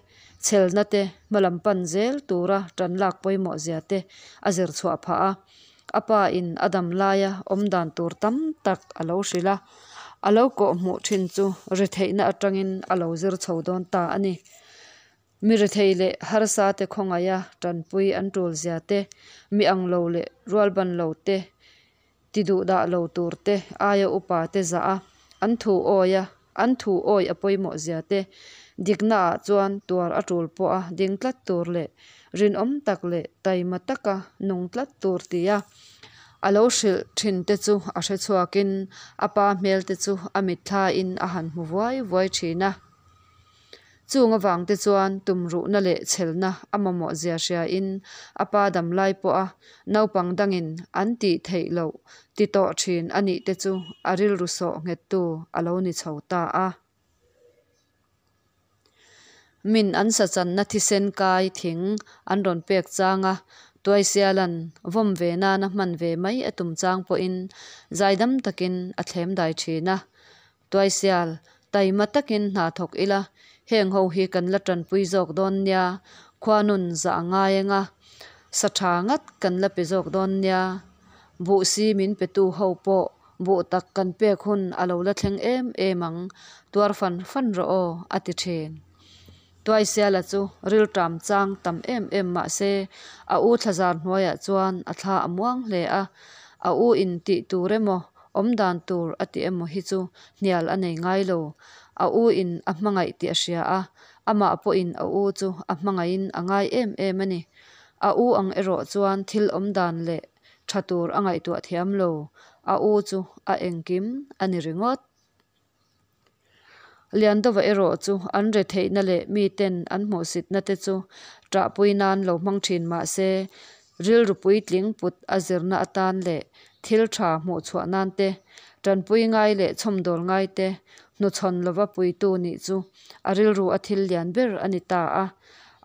chhelna te, hmalam pan zel tura tan lak pawimawh zia te a zir chhuah phah a. A pa in a dam laia awm dan tur tam tak a lo hrilh a, a lo kawhhmuh thin chu retheihna atangin a lo zir chho dawn ta a ni. Mi rethei leh harsa te khawngaiha tanpui an tul zia te, mi ang lo leh rualban lo te ti duh dah lo tur te, aia upa te zah a, an thu awi a, an thu awi a pawimawh zia te, dikna ah chuan tuar a tul pawh a ding tlat tur leh rinawm tak leh taima taka nung tlat tur tia a lo hrilh thin te chu a hre chhuakin a pa hmel te chu a mitthlain a han hmu vuai vuai thin a. Chung avang te chuan tumruhna leh chhelna a mamawh zia hriain a pa damlai pawha naupang dangin an tih theih loh ti tawh thin a nih te chu a rilru sawh nghettu a lo ni chho ta a. Min an sachanna thisen kai thing an rawn pek chang a, Tuaisiala'n vawm ve nana hman ve mai a tum chang pawhin zaidam takin a thlem dai thin a. Tuaisial, taima takin hna thawk ila, heng ho hi kan la tanpui zawk dawn nia, khuanun zah a ngai anga, sa tha ngat kan la pe zawk dawn nia, buh si min petu ho pawh buh tak kan pek hun a lo la thleng em em ang, tuar fan fan rawh aw, a ti thin. Tuaisiala chu rilṭam chang tam em em mah se, a u thlazar hnuaiah chuan a thla a muang hle a, a u in tih tur emaw, awm dan tur a ti emaw hi chu hnial a nei ngai lo. A u in a hmangaih tih a hria a, amah pawhin a u chu a hmangaihin a ngai em em a ni. A u ang erawh chuan thil awm dan leh tha tur a ngaihtuah thiam lo, a u chu a engkim a ni ringawt. Liandova erawh chu an retheihna leh miten an hmuhsitna te chu ṭahpui nan lo hmang ṭhin mah se, rilru puitling put a zirna atan leh thil ṭha hmuhchhuah nan te, ṭanpui ngai leh chhawmdawl ngai te hnuchhawn lova puitu nih chu a rilru a thil lian ber a ni ta a.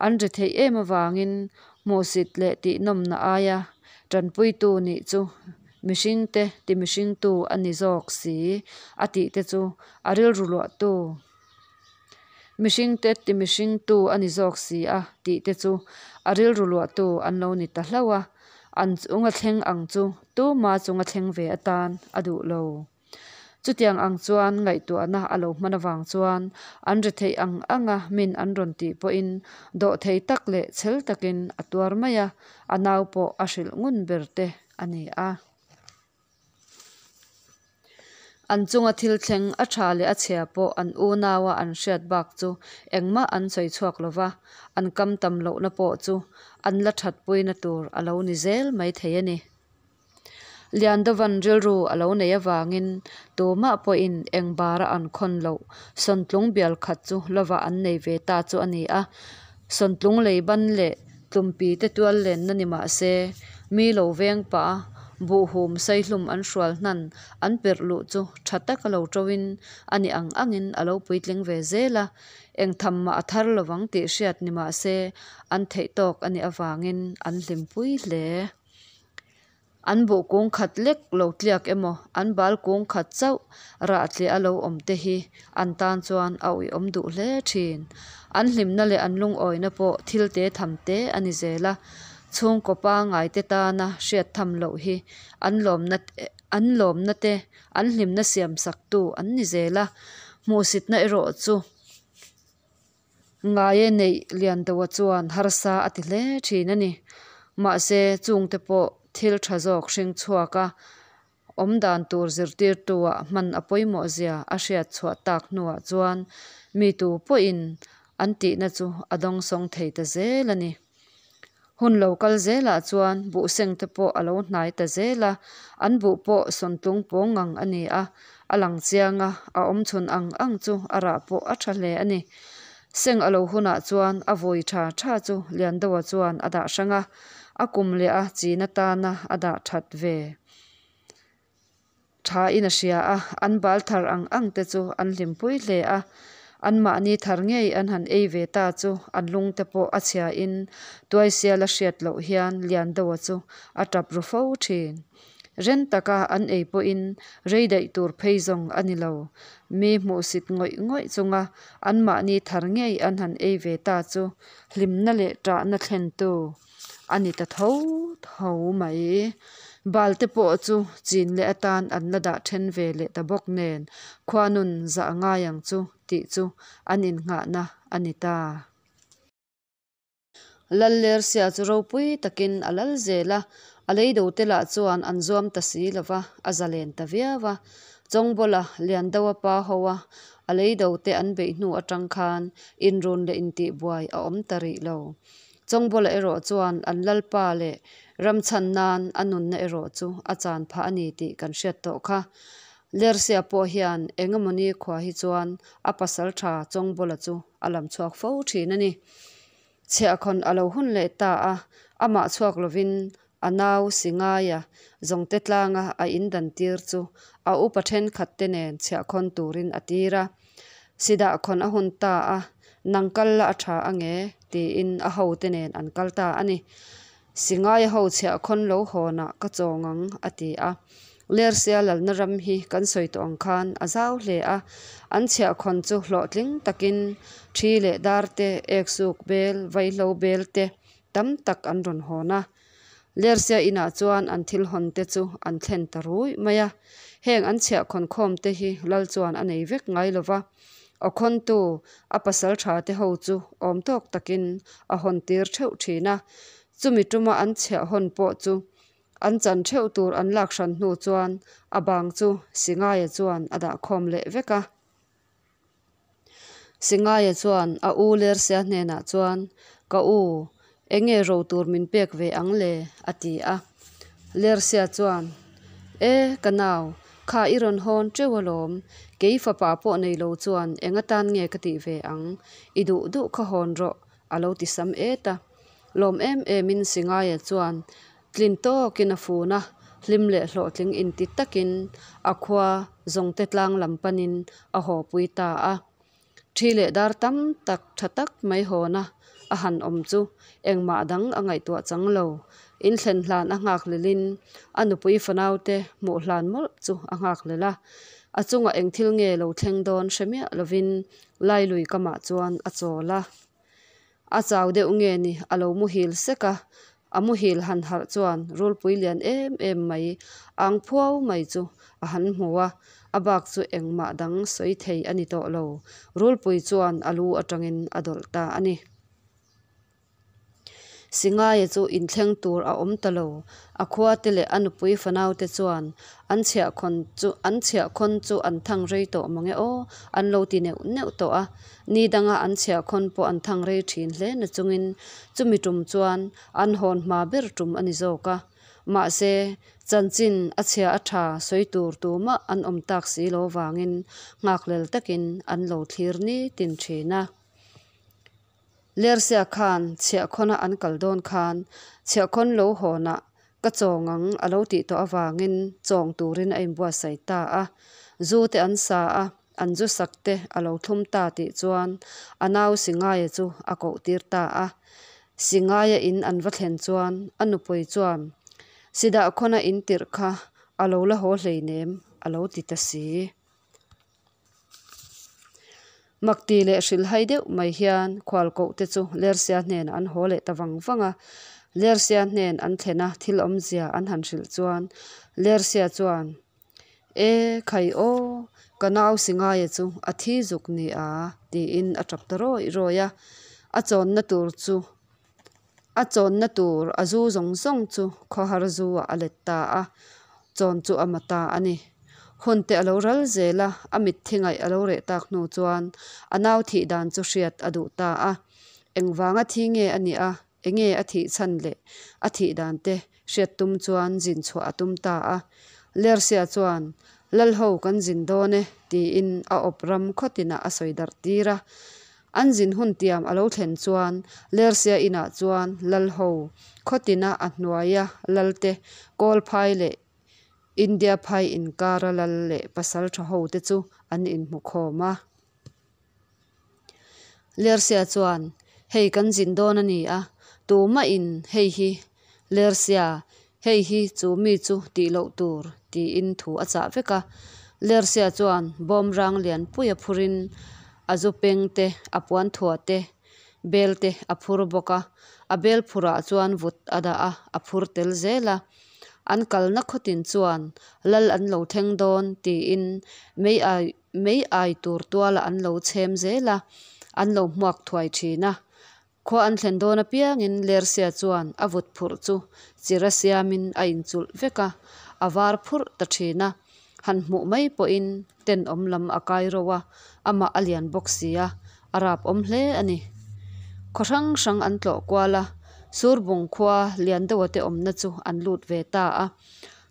An retheih em avangin hmuhsit leh tihnawmna aia ṭanpuitu nih chu mihringte timihringtu a ni zawk si a tih te chu a rilru luahtu mihringte timihringtu a ni zawk si a tih te chu a rilru luahtu an lo ni ta hlauh a, an chunga thleng ang chu tuma chunga thleng ve atan a duh lo. Chutiang ang chuan ngaihtuahna a lo hman avang chuan an ri theih ang anga min an rawn tih pawhin dawhthei tak leh chhel takin a tuar mai a, a nau pawh a hrilh ngun ber te a ni a. An chunga thil thleng a tha leh a chhia pawh an unaua an hriat bak chu engmah an sawi chhuak lo va, an kam tam lohna pawh chu an la thatpuina tur a lo ni zel maithei a ni. Liandovan rilru a lo neih avangin tumah pawhin eng bara an khawn loh sawntlung bial khat chu lovah an nei ve ta chu a ni a. Sawntlung lei ban leh tlumpi te tual lenna ni mah se, mi lo veng pah a, buhhum saihlum an hrual hnan an perh luh chu tha taka lo ṭoin a ni ang angin a lo puitling ve zel a. Eng tham mah a thar lovang tih hriat ni mah se, an theih tawk a nih avangin an hlimpui hle. An buh kung khat lek lo tliak emaw, an bal kung khat chauh rah tliah a lo awm te hi an tan chuan a uiawm duh hle thin. An hlimna leh an lungawina pawh thil te tham te a ni zel a, chhungkaw pangngai te tana hriat tham loh hi an lawmna an lawmna te an hlimna siam saktu an ni zel a, hmuhsitna erawh chu Ngaia neih Liandoa chuan harsa a ti hle thin a ni. Mahse, chungte pawh thil tha zawk hring chhuak a awm dan tur zirtirtua hman a pawimawh zia a hriat chhuah tak hnuah chuan mi tu pawhin an tihna chu a dawngsawng thei ta zel a ni. Hun lo kal zelah chuan buhseng te pawh a lo hnai ta zel a, an buh pawh sawntlung pawng ngang a ni a, a lang chiang a, a awm chhun ang ang chu a rah pawh a tha hle a ni. Seng a lo hunah chuan a vawi tha tha chu Liandoa chuan a dah hrang a, a kum leh a chin atana a dah that ve. Thain a hria a, an bal thar ang ang te chu an hlimpui hle a, anmahni thar ngei an han ei ve ta chu an lung te pawh a chhiain tuaisial a hriat loh hian Liandoa chu a tap ru fo thin. Ren taka an ei pawhin rei daih tur phei zawng a ni lo. Mi hmuhsit ngawih ngawih chunga anmahni thar ngei an han ei ve ta chu hlimna leh tahna thlentu a ni ta tho tho mai. Bal te pawh chu chin leh atan an la dah then ve leh ta bawk nen khuanun zah a ngai ang chu tih chu an innghahna a ni ta. Lal Lersia chu ropui takin a lal zel a, a leido te lah chuan an zuam ta si lo va, a zalen ta viau a. Chawngbawla, Liandoa pa hoa a leido te an beih hnu atang khan inrun leh intihbuai a awm ta rih lo. Chawngbawla erawh chuan an lalpa leh ramchhan nan a nunna erawh chu a chan phah a ni tih kan hriat tawh kha. Lersia pawh hian engemawni khua hi chuan a pasal tha Chawngbawla chu a lam chhuak fo thin a ni. Chhiahkhawn a lo hun leh ta a, amah chhuak lovin a nau Singaia zawngte tlanga a indan tir chu a upa thenkhat te nen chhiahkhawn turin a tir a. Sidahkhawn a hun ta a, nang kal la a tha ange tiin a hote nen an kal ta a ni. Singaia ho chhiahkhawn lo hawnah ka chawng ang a ti a. Lersia lalna ram hi kan sawi tawh ang khan a zau hle a, an chhiahkhawn chu hlawhtling takin thi leh dar te, eksuk bel, vaihlo bel te tam tak an rawn hawn a. Lersia inah chuan an thil hawn te chu an thlen ta ruih mai a. Heng an chhiahkhawn khawm te hi lal chuan a nei vek ngai lo va, awkhawntu a pasal tha te ho chu awm tawk takin a hawn tir theuh thin a. Chumi tuma an chhiahhawn pawh chu an chan theuh tur an lak hran hnu chuan a bang chu Singaia chuan a dah khawm leh vek a. Singaia chuan a u Lersia hnenah chuan, Ka u, enge ro tur min pek ve ang le? a ti a. Lersia chuan, E, ka nau, Kha i rawn hawn teuh alawm, kei fapa pawh nei lo chuan eng atan nge ka tih ve ang, i duh duh kha hawn rawh a lo ti sam et a. Lawm em emin Singaia chuan tlin tawkin a fun a, hlim leh hlawhtling inti takin a khua Zawngte tlang lam panin a haw pui ta a. Thi leh dar tam tak tha tak mai hawna a han awm chu engmah dang a ngaihtuah chang lo. In thlen hlan a nghak lelin a nupui fanaute hmuh hlan mawlh chu a nghak lel a. A chungah eng thil nge lo thleng dawn hre miah lovin Lailui kamah chuan a chawl a. A chau deuh nge ni a lo muhil sek a, a muhil han harh chuan rulpui lian em em mai ang phuau mai chu a han hmu a, a bak chu engmah dang sawi thei a ni tawh lo, rulpui chuan a lu atangin a dawlh ta a ni. Singaia chu inthleng tur a awm ta lo, a khuate leh a nupui fanaute chuan an chhiahkhawn chu an chhiahkhawn chu an thang rei tawh mang e aw an lo ti neuh neuh tawh a, ni danga an chhiahkhawn pawh an thang rei thin hle na chungin chumi tum chuan an hawn hma ber tum a ni zawk a. Mahse, chanchin a chhia a tha sawi tur tumah an awm tak si lo vangin nghakhlel takin an lo thlir nitin thin a. Lersia khan chhiahkhawna an kal dawn khan chhiahkhawn lo hawnah ka chawng ang a lo tih tawh avangin chawng turin a inbuatsaih ta a. Zu te an sa a, an zu sak te a lo thlum ta tih chuan a nau Singaia chu a koh tir ta a. Singaia in an va thlen chuan a nupui chuan Sidahkhawna in tirh kha a lo la haw hleinem a lo ti ta si. Makti leh hrilhhai deuh mai hian khualkoh te chu Lersia hnenah an haw leh ta vang vang a. Lersia hnen an thlen a thil awmzia an han hrilh chuan Lersia chuan, E khai aw, ka nau Singaia chu a thi zuk ni a tiin a tap ta rawih rawih a. A chawnna tur chu a chawnna tur a zu zawng zawng chu khawhar zu ah a let ta a, chawn chu a ma ta a ni. Hun te a lo ral zel a, a mitthi ngaih a lo reh tak hnu chuan a nau thih dan chu hriat a duh ta a. Engvanga thi nge a nih a, enge a thih chhan leh a thih dan te hriat tum chuan zin chhuah a tum ta a. Lersia chuan, Lalho kan zin dawn e, tiin a awp ram khawtinah a sawi darh tir a. An zin hun tiam a lo thlen chuan Lersia inah chuan Lalho khawtina a hnuaia Lalte Kawlphai leh India phai inkara Lal leh pasal tha ho te chu an inhmu khawm a. Lersia chuan, Hei kan zin dawn a ni a, tumah in hei hi Lersia, hei hi chu mi chu tih loh tur tiin thu a chah vek a. Lersia chuan bawmrang lianpui a phurin a zu peng te, a puan thuah te, bel te a phur bawk a. A bel phurah chuan vut a dah a, a phur tel zel a. An kalna khawtin chuan lal an lo thleng dawn tiin mei ai mei ai tur tualah an lo chhem zel a, an lo hmuak thuai thin a. Khua an thlen dawn apiangin Lersia chuan a vut phurh chu chira siamin a inchulh vek a, a var phurh ta thin a. Han hmuh mai pawhin tenawm lam a kai ro a, amah a lian bawk si a, a rap awm hle a ni. Khaw hrang hrang an tlawh kual a, Surbung khua lian deuha te awmna chu an lut ve ta a.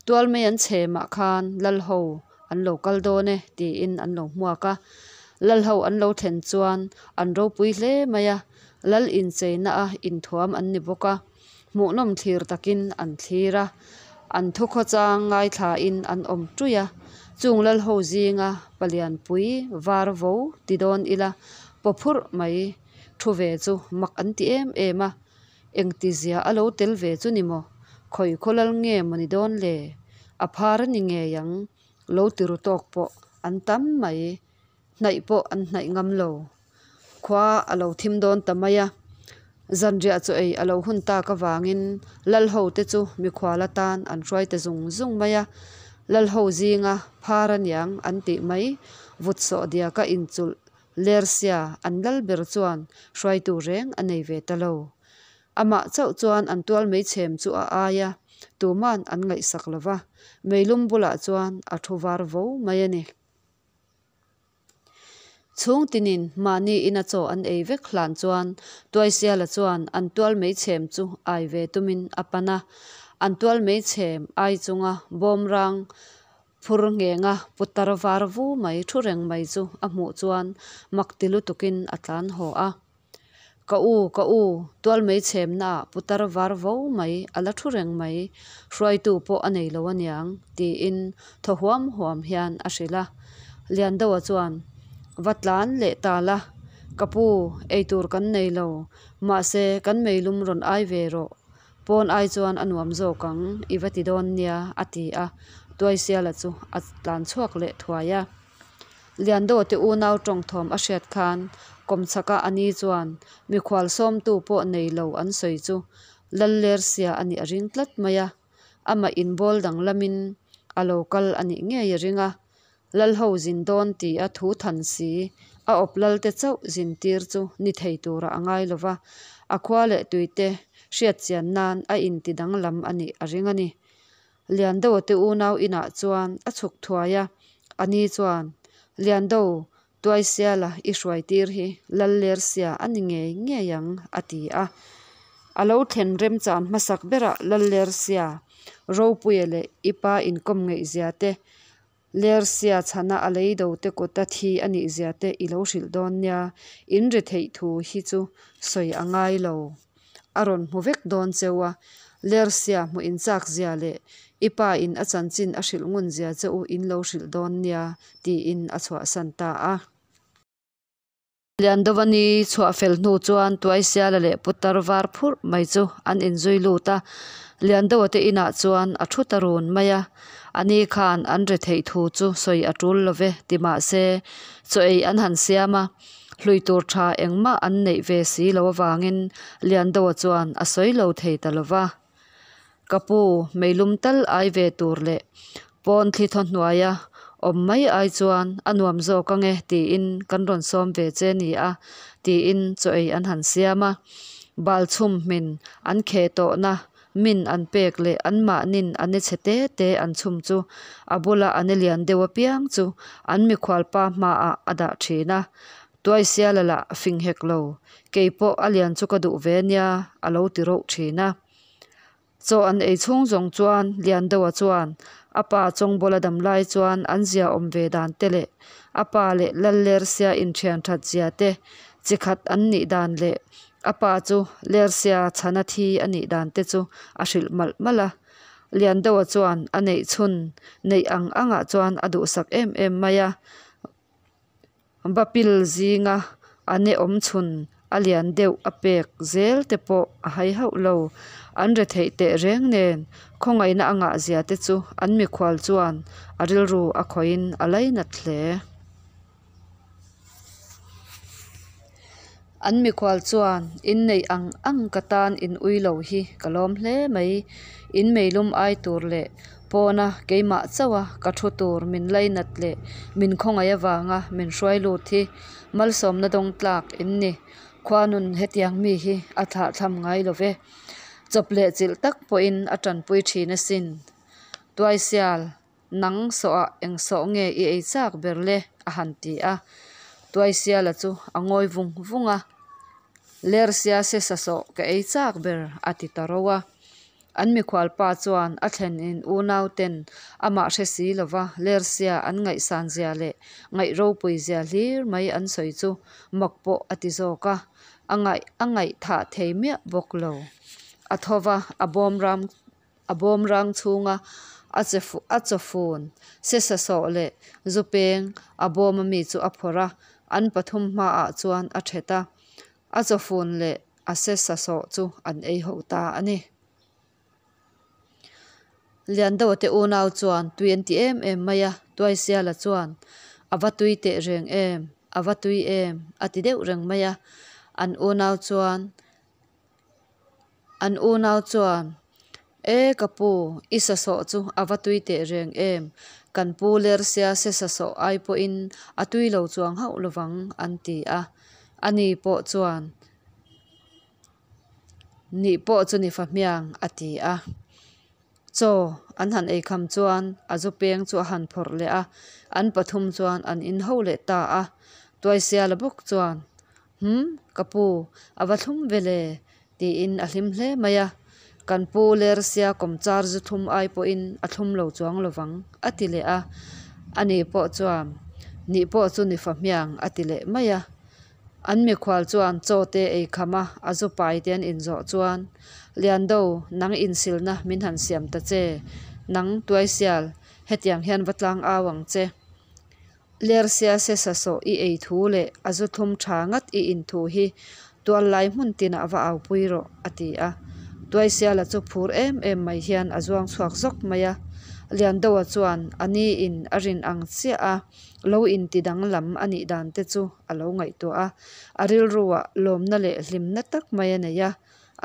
Tual mai an chhemah khan Lalho an lo kal dawn e tiin an lo hmuak a. Lalho an lo thlen chuan an ropui hle mai a, lal incheina a inthuam an ni bawk a, hmuhnawm thlir takin an thlir a, an thukhawchang ngaithlain an awm ṭuih a. Chung lalho zinga palianpui var vo ti dawn ila pawphurh mai thu ve chu mak an ti em em a. Engtizia a lo tel ve chu ni maw? Khawi khaw lal nge maw ni dawn le? A phar a ni ngei ang, lo ti ru tawk pawh an tam mai, hnaih pawh an hnaih ngam lo. Khua a lo thim dawn ta mai a, zanriah chaw ei a lo hun tak avangin lal ho te chu mikhual atan an hruai ta zung zung mai a, lal ho zinga phar a niang an tih mai, vut sawh diaka inchulh Lersia an lal ber chuan hruaitu reng a nei ve ta lo. Amah chauh chuan an tual meichhem chu a ai a, tuman an ngaihsak lo va, meilum bulah chuan a thu var vo mai a ni. Chhung tinin mahni ina chaw an ei vek hlan chuan Tuaisiala chuan an tual meichhem chu ai ve tumin a pan a, an tual meichhem ai chunga bawmrang. Phur nghenga putar var vu mai thu reng mai chu a hmuh chuan mak ti lutukin a tlan haw a. Ka u, ka u, tual mei chhemnaah putar var vo mai a la thu reng mai, hruaitu pawh a nei lo aniang, tiin thaw huam huam hian a hrilh a. Liandoa chuan, Va tlan leh ta la, ka pu, eitur kan nei lo, mahse kan meilum rawn ai ve rawh, Pawn ai chuan a nuam zawk ang, i va ti dawn nia, a ti a, Tuaisiala chu a tlan chhuak leh thuai a. Liandoa te unau tawng thawm a hriat khan kawmchhaka a ni chuan mikhual sawmtu pawh nei lo an sawi chu Lallersia a nih a ring tlat mai a, amah inbawl danglamin a lo kal a nih ngei a ring a. Lalho zin dawn tia thu than si, a awp lalte chauh zin tir chu ni thei turah a ngai lo va, a khua leh tuite hriat chian nan a inti danglam a nih a ring a ni. Liandoa te unau inah chuan a chhuk thuai a, a ni chuan, Liando, Tuaisiala i hruai tir hi Lallersia a ni ngei ngei ang, a ti a. A lo thlen remchan hmasak berah Lallersia, Ropuia leh i pa inkawm ngeihzia te, Lersia chhana a lei do te kuta thi a nih zia te i lo hrilh dawn nia, in ri theih thu hi chu sawi a ngai lo. A rawn hmu vek dawn cheu a, Lersia hmuh in chak zia leh i pa in a chanchin a hrilh ngun zia che u in lo hrilh dawn nia, tiin a chhuahsan ta a. Liandovani chhuah fel hnu chuan Tuaisiala leh Putar var phurh mai chu an inzui lut a, Liandoa te inah chuan a thu ta run mai a, ani khan an re theih thu chu sawi a tul lo ve ti mah se chaw ei an han siam a, hlui tur tha engmah an neih ve si lo avangin Liandoa chuan a sawi lo thei ta lo va. Ka pu, meilum tal ai ve tur leh pawn thli thaw hnuaia awm mai ai chuan a nuam zawk ange tiin kan rawn sawm ve che ni a, tiin chaw ei an han siam a. Bal chhum hmin an kheh tawhna min an pek leh anmahnin a ne chhe te te an chhum chu a bula a ne lian deuh apiang chu an mikhualpa hmaah a dah thin a. Tuaisiala lah fing hek lo, kei pawh a lian chu ka duh ve nia a lo ti rauh thin a. Chaw an ei chhung zawng chuan Liandoa chuan a pa Chawngbawla dam lai chuan an zia awm ve dan te leh a pa leh Lallersia inthian that zia te chi khat an nih dan leh a pa chu Lersia chhana thi a nih dan te chu a hrilh malh malh a. Liandoa chuan a neih chhun neih ang angah chuan a duhsak em em mai a. Bapil zinga a ne awm chhun a lian deuh a pek zel te pawh a hai hauh lo. An retheih teh reng nen khawngaihna a ngah zia te chu an mikhual chuan a rilru a khawihin a lainat hle. An mikhual chuan inneih ang ang ka tan in ui lo hi ka lawm hle mai. In meilum ai tur leh pawna keimah chauha ka thu tur min lainat leh min khawngaih avanga min hruai lut hi malsawmna dawng tlak in ni. Khuanun hetiang mi hi a thlahthlam ngai lo ve. Chawp leh chilh tak pawhin a tanpui thin asin. Tuaisial. Nang sawhah eng sawh nge i ei chak ber le? a han ti a. Tuaisiala chu a ngawi vung vung a. Lersia se sa sawh ka ei chak ber a ti ta ro a. An mikhualpa chuan a thlen in unau ten amah hre si lova Lersia an ngaihsan zia leh ngaih ropui zia hlir mai an sawi chu mak pawh a ti zawk a, a ngaih a ngaihthah thei miah bawk lo. A tho va, a bawm ram A bawm rang chhunga a che a chawfun se sasawh leh zu peng a bawm ami chu a phawrh a, an pathum hmaah chuan a thet a. A chawfun leh a se sasawh chu an ei ho ta a ni. Liandoa te unau chuan tui an ti em em mai a, Tuaisiala chuan a va tui teh reng em, a va tui em a ti deuh reng mai a. An unau chuan An unau chuan, E ka pu, i sasawh chu a va tui teh reng em? Kan pu Lersia se sasawh ai pawhin a tui lo chuang hauh lovang, an ti a. Ani pawh chuan, Nih pawh chu ni fahmiang, a ti a. Chaw an han ei kham chuan a zu peng chu a han phawrh leh a, an pathum chuan an in ho leh ta a. Tuaisiala bawk chuan, Hum, ka pu, a va thlum ve le, tiin a hlim hle mai a. Kan pu Lersia kawmchar zu thlum ai pawhin a thlum lo chuang lovang, a ti leh a. Ani pawh chuan, Nih pawh chu ni fahmiang, a ti leh mai a. An mikhual chuan chaw te ei kham a, a zu pai te an inzawh chuan, Liando, nang insilna min han siam ta che. Nang, Tuaisial, hetiang hian va tlang au ang che. Lersia se sasawh i ei thu leh a zu thlum tha ngat i in thu hi tual lai hmun tinah va aupui rawh, a ti a. Tuaisiala chu phur em em mai hian a zuang chhuak zawk mai a. Liandoa chuan a ni in a rin ang chiah a lo inti danglam a nih dan te chu a lo ngaihtuah a. A rilruah lawmna leh hlimna tak mai a nei a,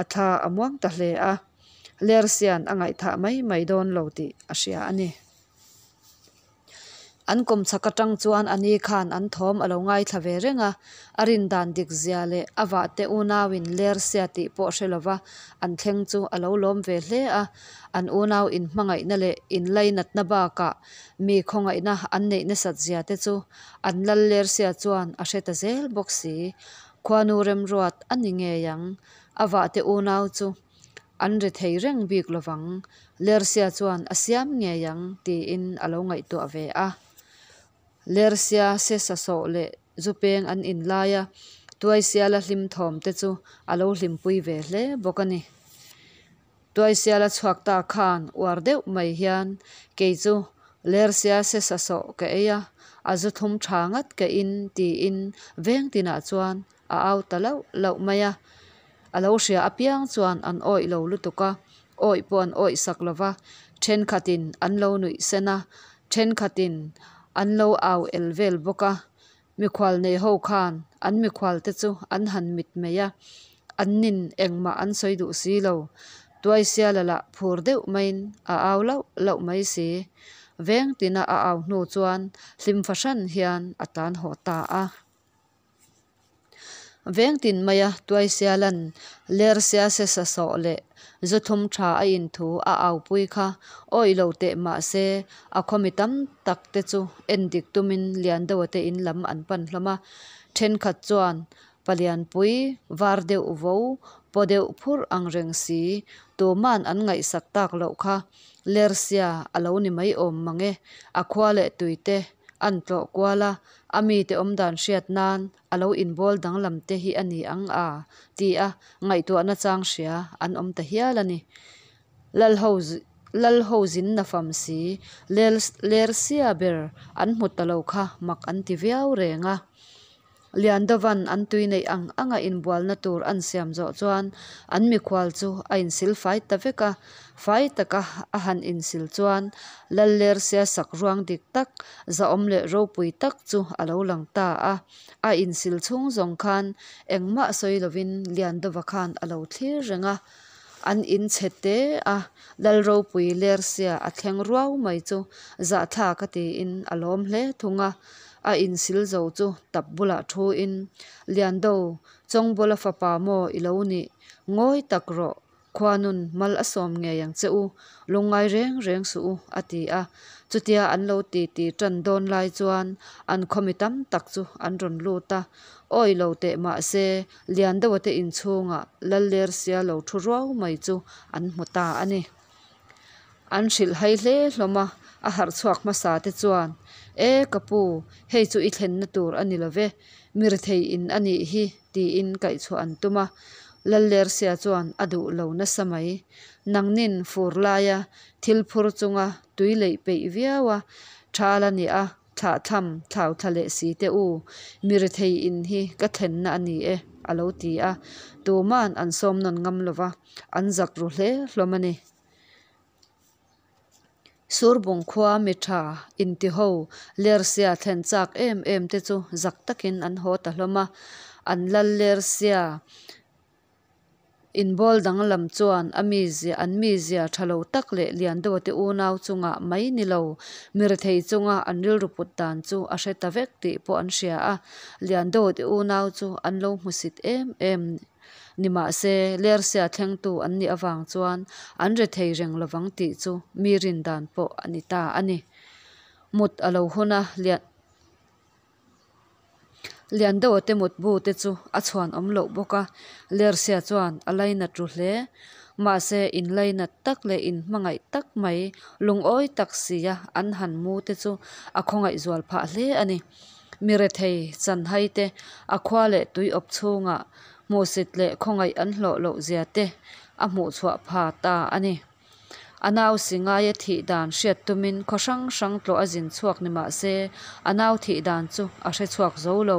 a thla a muang ta hle a. Lersia'n a ngaihthah mai mai dawn lo tih a hria a ni. An kawmchhak atang chuan a ni khan an thawm a lo ngaithla ve reng a, a rin dan dik zia leh a vahte unauin Lersia tih pawh hre lova an thleng chu a lo lawm ve hle a. An unau inhmangaihna leh inlainatna bakah mi khawngaihna an neih nasat zia te chu an lal Lersia chuan a hre ta zel bawk si. Khuanu remruat a ni ngei ang, a vahte unau chu. An ri thei reng bik lovang, Lersia chuan a siam ngei ang tiin a lo ngaihtuah ve a. Lersia se sasawh leh zupeng an in laia Tuaisiala hlim thawm te chu a lo hlimpui ve hle bawk a ni. Tuaisiala chhuak ta khan uar deuh mai hian kei chu Lersia se sasawh ka ei a, a zu thlum tha ngat ka in tiin veng tinah chuan a au ta lauh lauh mai a. A lo hria apiang chuan an awih lo lutuk a, awih pawh an awih sak lo va, thenkhatin an lo nuih sen a, thenkhatin an lo au el vel bawk a. Mikhual nei ho khan an mikhual te chu an han mit mai a, an nin engmah an sawi duh si lo. Tuaisiala lah phur deuh maiin a au lauh lauh mai si. Veng tina a au hnu chuan hlim fahran hian a tlan haw ta a. Veng tin maia Tuaisiala'n Lersia se sasawh leh zu thlum tha a inthu a aupui kha awih lo teh mah se a khawmi tam tak te chu en dik tumin Liandoa te in lam an pan hlawm a. Thenkhat chuan Palianpui var deuh vo paw deuh phur ang reng si tuman an ngaihsak tak loh kha Lersia a lo ni mai awm mang e, a khua leh tuite an tlawh kual a, a mite awmdan hriat nan a lo inbawl danglam te hi a ni ang a, ti a ngaihtuahna chang hria an awm ta hial a ni. Lalho Lalho zin nafam si, Lersia ber an hmu ta lo kha mak an ti viau reng a. Liandovan an tui neih ang anga inbualna tur an siam zawh chuan an mikhual chu a insil fai ta vek a. Fai taka a han insil chuan Lallersia sak ruang dik tak, zahawm leh ropui tak chu a lo lang ta a. A insil chhung zawng khan engmah sawi lovin Liandova khan a lo thlir reng a. An in chhe te a, Lalropui Lersia a thleng ruau mai chu zahthlak a tiin a lawm hle thung a. A insil zo chu tap bulah thu in, Liando, Chawngbawla fapa maw i lo nih? Ngawi tak rawh, khuanun mal a sawm ngei ang che u, lungngai reng reng suh u, a ti a. Chutia an lo ti ti tan dawn lai chuan an khawmi tam tak chu an rawn lut a. Awi lo teh mahse, Liandoa te inchhungah Lallersia lo thu ruau mai chu an hmu ta a ni. An hrilh hai hle hlawm a, a harh chhuak hmasa te chuan, E ka pu, hei chu i thlenna tur a ni lo ve, mi rethei in a nih hi, tiin kaihchhuah an tum a. Lallersia chuan a duh lo nasa mai. Nangnin fur laia thil phur chunga tui leih peih viau a, thal a nia, Thlahthlam, thlau thla leh si teh u, mi rethei in hi ka thlenna a ni e, a lo ti a. Tuma'n an sawm nawn ngam lo va, an zak ru hle hlawm a ni. Surbung khua mi tha intiho Lersia thlen chak em em te chu zak takin an haw ta hlawm a. An lal Lersia Inbawl danglam chuan a mizia an mizia tha lo tak leh lian deuha te unau chungah mai ni lo, mi rethei chunga an rilru put dan chu a hre ta vek tih pawh an hria a. Lian deuha te unau chu an lo hmusit em em ni mahse Lersia thlengtu an nih avang chuan an rethei reng lovang tih chu mi rin dan pawh a ni ta a ni. Mut a lo hun a, lian. Lian deuh te mutbu te chu a chhuan awm loh bawk a, Lersia chuan a lainat ru hle. Mahse, inlainat tak leh inhmangaih tak mai, lungawi tak sia an han mu te chu a khawngaih zual phah hle a ni. Mi rethei chanhai te, a khua leh tui awp chhungah hmuhsit leh khawngaih an hlawh loh zia te a hmuh chhuah pha ta a ni. A nau si ngaia thih dan hriat tumin khaw hrang hrang tlawh a zin chhuak ni mah se, a nau thih dan chu a hre chhuak zo lo.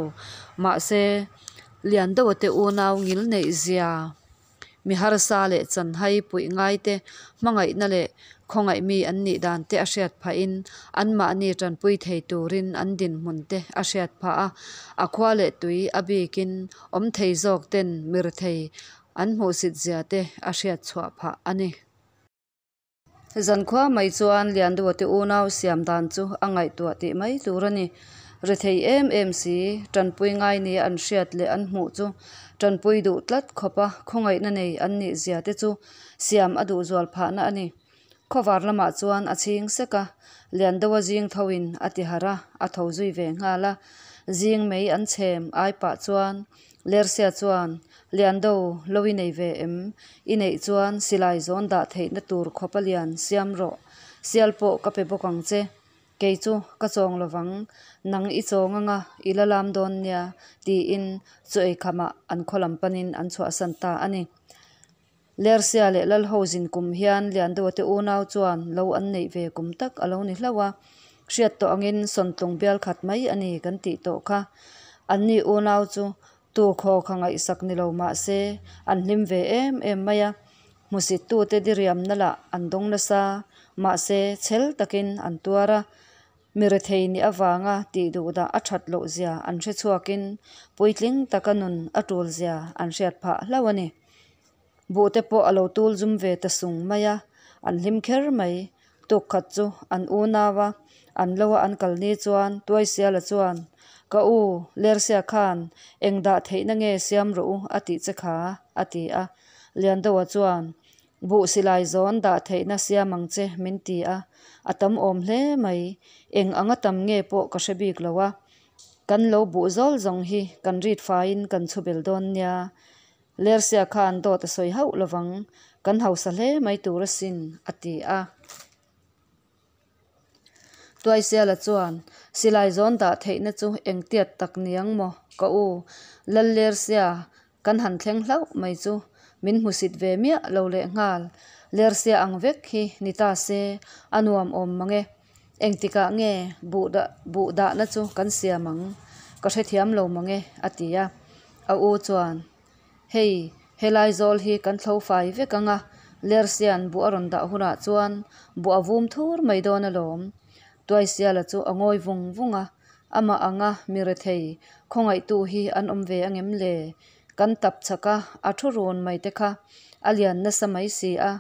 Mahse, Liandoa te unau ngil neih zia, mi harsa leh chanhai puih ngaite hmangaihna leh khawngaih mi an nih dan te a hriat phahin anmahni tanpui thei turin an dinhmun te a hriat phah a. A khua leh tui a bikin awm thei zawk ten mirethei an hmuhsit zia te a hriat chhuah phah a ni. Zankhua mai chuan Lianduate unau siam dan chu a ngaihtuah tih mai tur a ni. Rethei em em si, tanpui ngai nia an hriat leh an hmuh chu tanpui duh tlat khawpa khawngaihna nei an nih zia te chu siam a duh zual phahna a ni. Khawvar lamah chuan a chhing sek a, Liandoa zing thoin a ti harh a, a tho zui ve nghal a. Zing mei an chhem ai pah chuan Lersia chuan, Liando, lo i nei ve em? I neih chuan silai zawn dah theihna tur khawpa lian siam rawh. Sial pawh ka pe bawk ang che. Kei chu ka chawng lovang, nang i chawng anga i la lam dawn nia, tiin chaw ei khamah an khaw lam panin an chhuahsan ta a ni. Lersia leh Lalho zin kum hian Liandoa te unau chuan lo an neih ve kum tak a lo ni hlauh a, hriat tawh angin sawntlung bial khat mai a ni kan tih tawh kha. Anni unau chu tu khaw kha ngaihsak ni lo mah se an hlim ve em em mai a, hmusittute diriamna lah an dawng nasa, mahse chhel takin an tuar a. Mi rethei nih avanga tih duhdah a that loh zia an hre chhuakin puitling taka nun a tul zia an hriat phah hlauh a ni. Buh te pawh a lo tul zum ve ta sung mai a, an hlim kher mai. Tuk khat chu an unau a, an lo a an kal ni chuan Tuaisiala chuan, Ka u, Lersia khan eng dah theihna nge siam rawh u a tih che kha, a ti a. Liandoa chuan, Buh silai zawn dah theihna siam ang che min ti a, a tam awm hle mai. Eng anga tam nge pawh ka hre bik lo a. Kan lo buh zawl zawng hi kan rit faiin kan chhu bel dawn nia. Lersia khan dawt a sawi hauh lovang, kan hausa hle mai tur asin, a ti a. Tuaisiala chuan, Silai zawn dah theihna chu engtiat tak niang maw ka u, Lal Lersia kan han thleng hlauh mai chu min hmusit ve miah lo leh nghal. Lersia ang vek hi ni ta se a nuam awm mang e. Engtikah nge buh dah buh dahna chu kan siam ang? Ka hrethiam lo mang e, a ti a. A u chuan, Hei, helai zawl hi kan thlo fai vek ang a, Lersia'n buh a rawn dah hunah chuan buh a vum thur mai dawn alawm. Tuaisiala chu a ngawi vung vung a, amah anga mi rethei khawngaihtu hi an awm ve angem le? Kan tap chak a, a thu run mai te kha a lian nasa mai si a,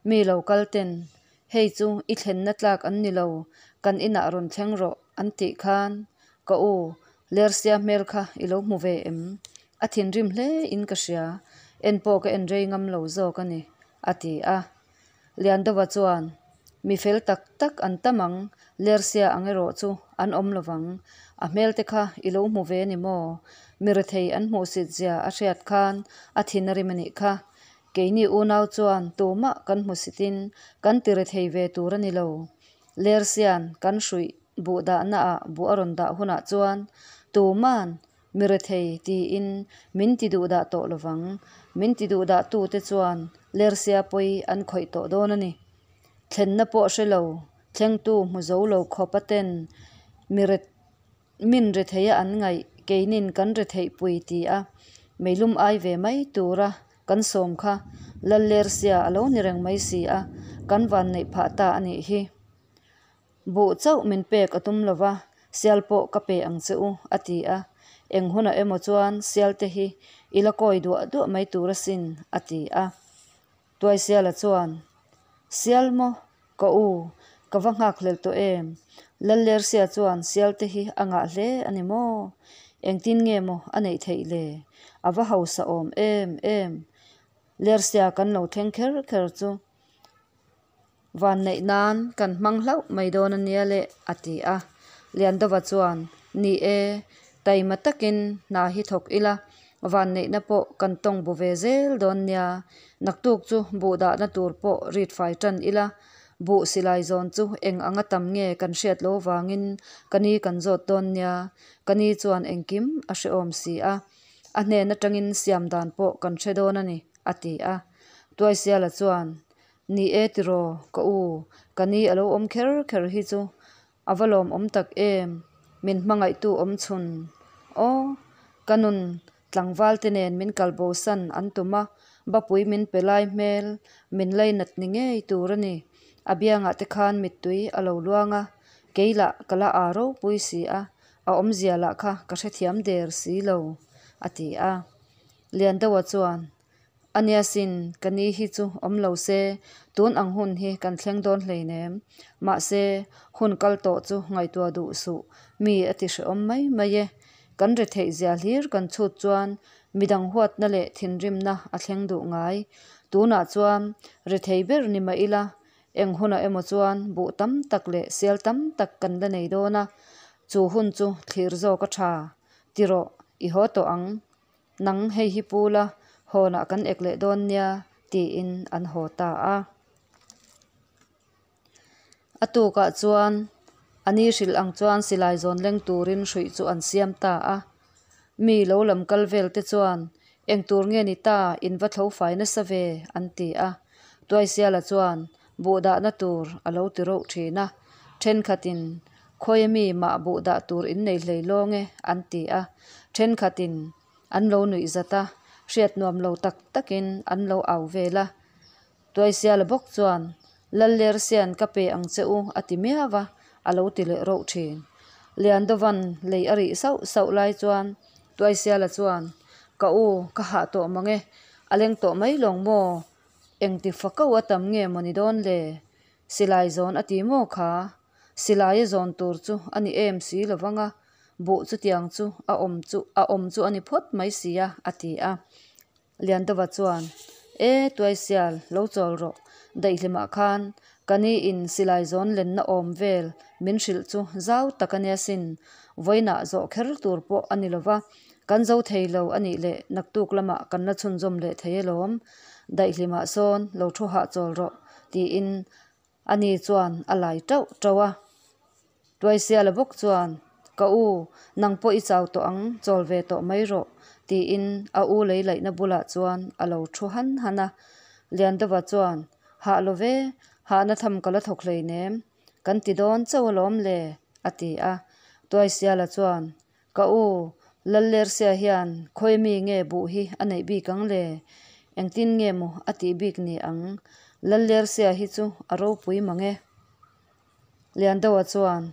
mi lo kal ten Hei chu i thlenna tlak an ni lo, kan inah rawn thleng rawh an tih khan ka u Lersia hmel kha i lo hmu ve em? A thinrim hle in ka hria, en pawh ka en rei ngam lo zawk a ni, a ti a. Liandova chuan, Mi fel tak tak an tam ang, Lersia ang erawh chu an awm lo vang. A hmel te kha i lo hmu ve ni maw? Mi rethei an hmuhsit zia a hriat khan a thin a rim a nih kha. Keini unau chuan tumah kan hmusitin kan ti rethei ve tur a ni lo. Lersian kan hruih buh dahnaah buh a rawn dah hunah chuan tuman mi rethei tiin min ti duh dah tawh lovang. Min ti duh dah tute chuan Lersia pawi an khawih tawh dawn a ni. Thlenna pawh hre lo, thlengtu hmu zo lo khawpa ten mi Min retheia an ngaih, keinin kan retheihpui ti a, meilum ai ve mai tura kan sawm kha Lallersia a lo ni reng mai si a, kan van neih phah ta a nih hi. Buh chauh min pek a tum lova, sial pawh ka pe ang che u, a ti a. Eng hunah emaw chuan sial te hi i la kawi duah duah mai tur asin, a ti a. Tuaisiala chuan, Sial maw? Ka u, ka va nghakhlel tawh em? Lallersia chuan sial te hi a ngah hle a ni maw? Engtin nge maw a neih theih le? A va hausa awm em em. Lersia kan lo thleng kher kher chu vanneih nan kan hmang hlauh mai dawn a nia le, a ti a. Liandova chuan, Ni e, taima takin hna hi thawk ila. Vanneihna pawh kan tawng bu ve zel dawn nia. Naktuk chu buh dahna tur pawh rit fai tan ila, buh silai zawn chu eng anga tam nge kan hriat loh vangin ka ni kan zawt dawn nia. Ka ni chuan engkim a hrehawm si a, a hnen atangin siam dan pawh kan hre dawn a ni, a ti a. Tuaisiala chuan, Ni e tiraw, ka u, ka ni a lo awm kher kher hi chu A va lawmawm tak em! Min hmangaihtu awm chhun. Aw, ka nun tlangval te nen min kal bosan an tum a, bapui min pe lai hmel min lainat ni ngei tur a ni. A biangah te khan mittui a lo luang a, kei lah ka la aa ropui si a, a awmzia lah kha ka hrethiam der si lo, a ti a. Liandoa chuan, A nia sin, ka ni hi chu awm lo se, tun ang hun hi kan thleng dawn hleinem. Mahse, hun kal tawh chu ngaihtuah duh suh, mi a ti hrehawm mai mai e. Kan retheih zia hlir kan chhut chuan midang huatna leh thinrimna a thleng duh ngai. Tunah chuan rethei ber ni mah ila, eng hunah emaw chuan buh tam tak leh sial tam tak kan la nei dawn a, chu hun chu thlir zawk a tha. Ti rawh, i haw tawh ang. Nang hei hi pu la, hawnah kan ek leh dawn nia, tiin an haw ta a. A tukah chuan a ni hrilh ang chuan silai zawn leng turin hruih chu an siam ta a. Mi lo lam kal vel te chuan, Eng tur nge ni ta, in va thlo fai nasa ve, an ti a. Tuaisiala chuan buh dahna tur a lo ti rauh thin a. Thenkhatin, Khawi ami mah buh dah tur in nei hlei lawng e, an ti a. Thenkhatin an lo nuih zat a, hriat nuam lo tak takin an lo au vel a. Tuaisiala bawk chuan, Lallersian ka pe ang che u a ti miau a, a lo ti leh rauh thin. Liandovan lei a rih sauh sauh lai chuan Tuaisiala chuan, Ka u, ka hah tawh mang e, a leng tawh mai lawng maw? Engti fakau a tam nge maw ni dawn le? Silai zawn a ti maw kha? Silai a zawn tur chu a ni em si lo vang a, buh chutiang chu a awm chu a awm chu a ni phawt mai si a, a ti a. Liandova chuan, E, Tuaisial, lo chawl rawh. Daihlimah khan ka ni in silai zawn lenna awm vel min hrilh chu zau tak a nia sin. Vawiinah zawh kher tur pawh a ni lo va, kan zo thei lo a nih leh naktuk lamah kan la chhunzawm leh thei alawm. Daihlimah sawn lo thu hahchawl rawh, tiin Ani chuan a lai tauh tauh a. Tuaisiala bawk chuan, Ka u, nang pawh i chau tawh ang, chawl ve tawh mai rawh, tiin a u lei laihna bulah chuan a lo thu han han a. Liandova chuan, Hah lo ve, hahna tham ka la thawk hleinem, kan ti dawn chauh alawm le, a ti a. Tuaisiala chuan, Ka u, Lallersia hian khawi mi nge buh hi a neih bik ang le? Engtin nge maw a tih bik ni ang? Lallersia hi chu a ropui mang e. Liandoa chuan,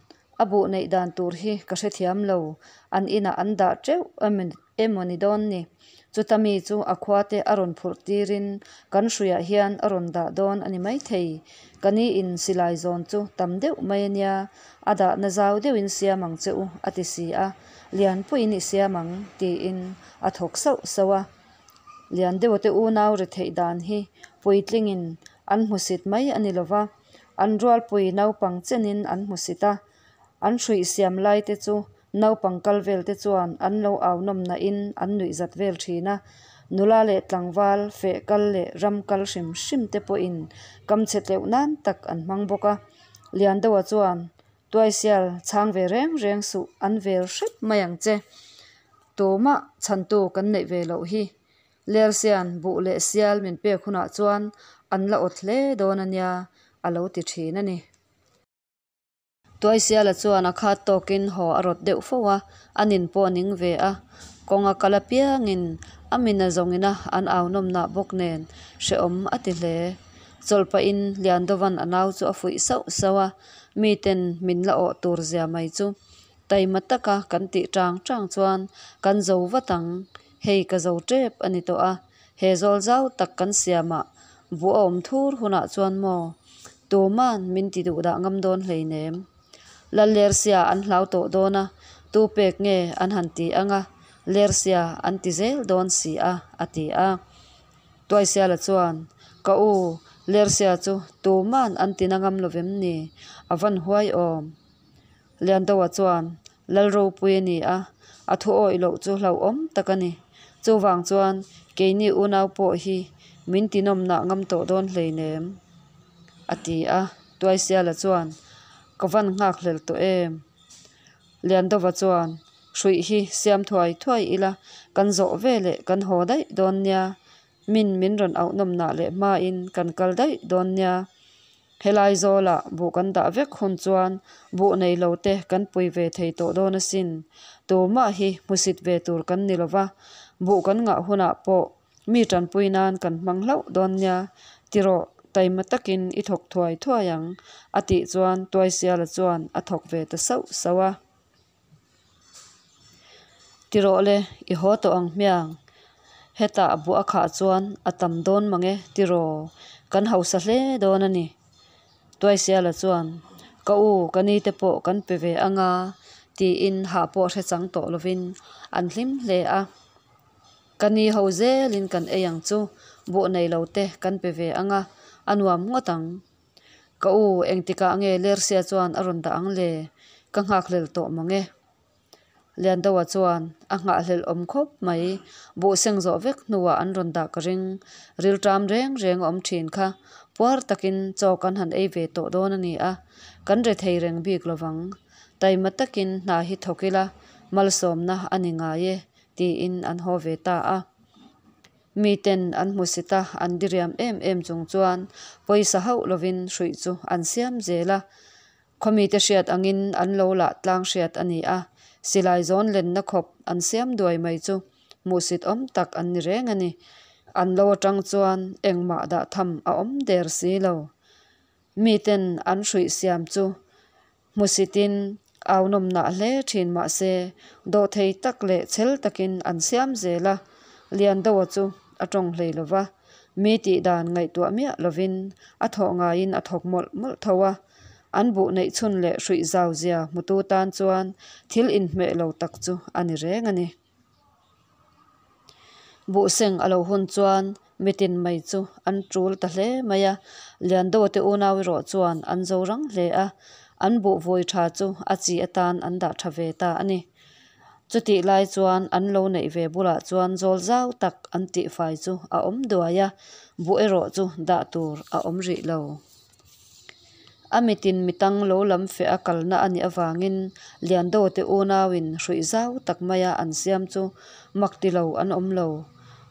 A buh neih dan tur hi ka hrethiam lo, an inah an dah teuh emaw ni dawn ni. Chuta mi chu a khuate a rawn phurh tirin kan hruiah hian a rawn dah dawn a ni maithei. Ka ni in silai zawn chu tam deuh mai a nia, a dahna zau deuhin siam ang che u a ti si a, Lianpuiin i siam ang tiin a thawk sauh sauh a. Lian deuha te unau ri theih dan hi puitlingin an hmusit mai a ni lova, an rualpui naupang chenin an hmusit a, An hruih siam lai te chu naupang kal vel te chuan an lo au nawm nahin an nuih zat vel thin a, nula leh tlangval, feh kal leh ram kal hrim hrim te pawhin kam chhe tleuh nan tak an hmang bawk a. Liandoa chuan, Tuaisial, chhang ve reng reng suh, an vel hrep mai ang che. Tumah chhantu kan neih ve loh hi. Lersian, buh leh sial min pek hunah chuan an la awt hle dawn a nia, a lo ti thin a ni. Tuaisiala chuan a khat tawkin haw a rawt deuh fo a, a nin pawh a ning ve a. Kawng a kal apiangin a mina zawngina an au nawmnah bawk nen hrehawm a ti hle. Chawlh pahin Liandovan a nau chu a fuih sauh sauh a, miten min la awh tur zia mai chu taima taka kan tih tang tang chuan kan zo vat ang, hei ka zo tep a ni tawh a, he zawl zau tak kan siamah buh a awm thur hunah chuan maw Tuman min ti duh dah ngam dawn hleinem. Lallersia an hlau tawh dawn a, tu pek nge an han ti ang a, Lersia an ti zel dawn si a, a ti a. Tuaisiala chuan, Ka u, Lersia chu tuman an ti na ngam lovem ni? A van huai awm. Liandoa chuan, Lalropui a ni a, a thu awih loh chu hlauhawm tak a ni. Chuvang chuan keini unau pawh hi min tinawmnah ngam tawh dawn hleinem, a ti a. Tuaisiala chuan, Ka van nghakhlel tawh em? Liandova chuan, Hruih hi siam thuai thuai ila, kan zawh veleh kan haw daih dawn nia. Min min rawn auh nawmnah leh hmain kan kal daih dawn nia. Helai zawlah buh kan dah vek hun chuan buh nei lo te kan pui ve thei tawh dawn asin. Tumah hi hmusit ve tur kan ni lova, buh kan ngah hunah pawh mi tanpui nan kan hmang hlauh dawn nia. Tirawh, taima takin i thawk thuai thuai ang, a tih chuan Tuaisiala chuan a thawk ve ta sauh sauh a. Tirawh le, i haw tawh ang hmiang. Hetah buh a khah chuan a tam dawn mang e, tiraw, kan hausa hle dawn a ni. Tuaisiala chuan, Ka u, ka ni te pawh kan pe ve anga, tiin hah pawh hre chang tawh lovin an hlim hle a. Ka ni ho zelin kan ei ang chu, buh nei lo te kan pe ve anga, a nuam ngawt ang. Ka u, engtikah nge Lersia chuan a rawn dah ang le? Ka nghakhlel tawh mang e. Liandoa chuan a nghahhlelh awm khawp mai. Buh seng zawh vek hnuah an rawn dah ka ring. Rilṭam reng reng a awm ṭhin kha. Puar takin chaw kan han ei ve tawh dawn a ni a, kan re thei reng bik lovang. Taima takin hna hi thawk ila, malsawmna a ni ngai e, tiin an haw ve ta a. Miten an hmusit a, an diriam em em chung chuan pawisa hauh lovin hruih chu an siam zel a. Khawmite hriat angin an lo lah tlang hriat a ni a, silai zawn lenna khawp an siam duai mai chu hmuhsit awm tak an ni reng a ni. An lo atang chuan engmah dah tham a awm der si lo. Miten an hruih siam chu Hmusitin au nawmnah hle thin mah se, dawhthei tak leh chhel takin an siam zel a, Liandoa chu a tawng hlei lo va, mi tih dan ngaihtuah miah lovin a thawh ngaiin a thawk mawlh mawlh tho a, an buh neih chhun leh hruih zau zia hmutu tan chuan thil inhmeh lo tak chu a ni reng a ni. Buhseng a lo hun chuan mitin mai chu an tul ta hle mai a, Liandoa te unau erawh chuan an zo rang hle a, an buh vui tha chu a chi atan an dah tha ve ta a ni. Chutih lai chuan an lo neih ve bulah chuan zawl zau tak an tihfai chu a awm duai a, buh erawh chu dah tur a awm rih lo. A mitin mitang lo lam feh a kalna a nih avangin Liando te unauin hruih zau tak maia an siam chu mak ti lo an awm lo.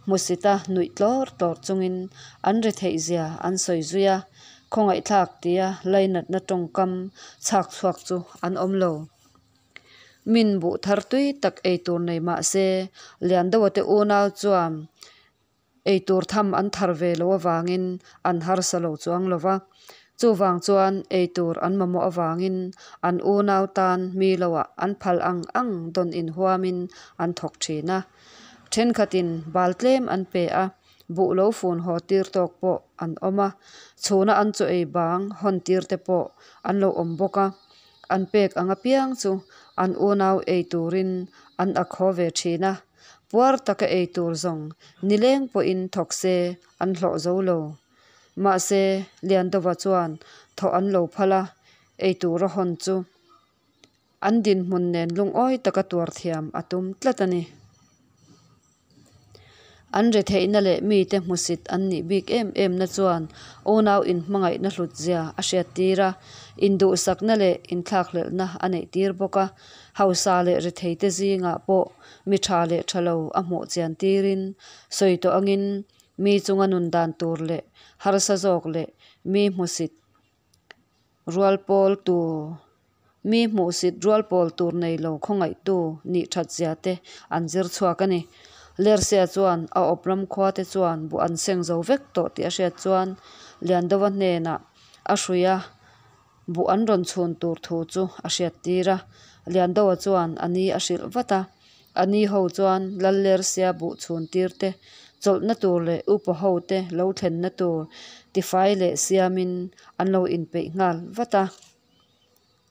Hmusita nuih tlawr tlawr chungin an ri theih zia an sawi zui a, khawngaihthlak tia lainatna tawngkam chhak chhuak chu an awm lo. Min buh thar tui tak ei tur nei mah se Liandoa te unau chuan Eitur tham an thar ve lo avangin an harsa lo chuang lo va, chuvang chuan eitur an mamawh avangin an unau tan mi loah an phal ang ang dawn inhuamin an thawk thin a. Thenkhatin bal tlem an pe a, buh lo fun haw tir tawk pawh an awm a, chhuna an chaw ei bang hawn tir te pawh an lo awm bawk a, an pek ang apiang chu an unau ei turin an ak haw ve thin a. Puar taka ei tur zawng nileng pawhin thawk se an hlawh zo lo. Mahse, Liandova chuan thawh an lo phal a, ei tura hawn chu an dinhmun nen lungawi taka tuar thiam a tum tlat a ni. An retheihna leh mite hmusit an nih bik em emna chuan unau inhmangaihna hlutzia a hriattir a, induhsakna leh inthlakhlelhna a neihtir bawk a. Hausa leh retheite zingah pawh mi tha leh tha lo a hmuh chian tirin sawi tawh angin mi chunga nun dan tur leh harsa zawk leh mi hmusit rual pawl tur mi hmuhsit rual pawl tur nei lo khawngaihtu nih that zia te an zir chhuak a ni. Lersia chuan a awp ram khua te chuan buh an seng zo vek tawh tih a hriat chuan Liandova hnenah a hrui a. Buh an rawn chhun tur thu chu a hriattir a, Liandoa chuan a ni a hrilh vat a. A ni ho chuan Lallersia buh chhun tir te, chawlhna tur leh upa ho te lo thlenna tur tifai leh siamin an lo inpeih nghal vat a.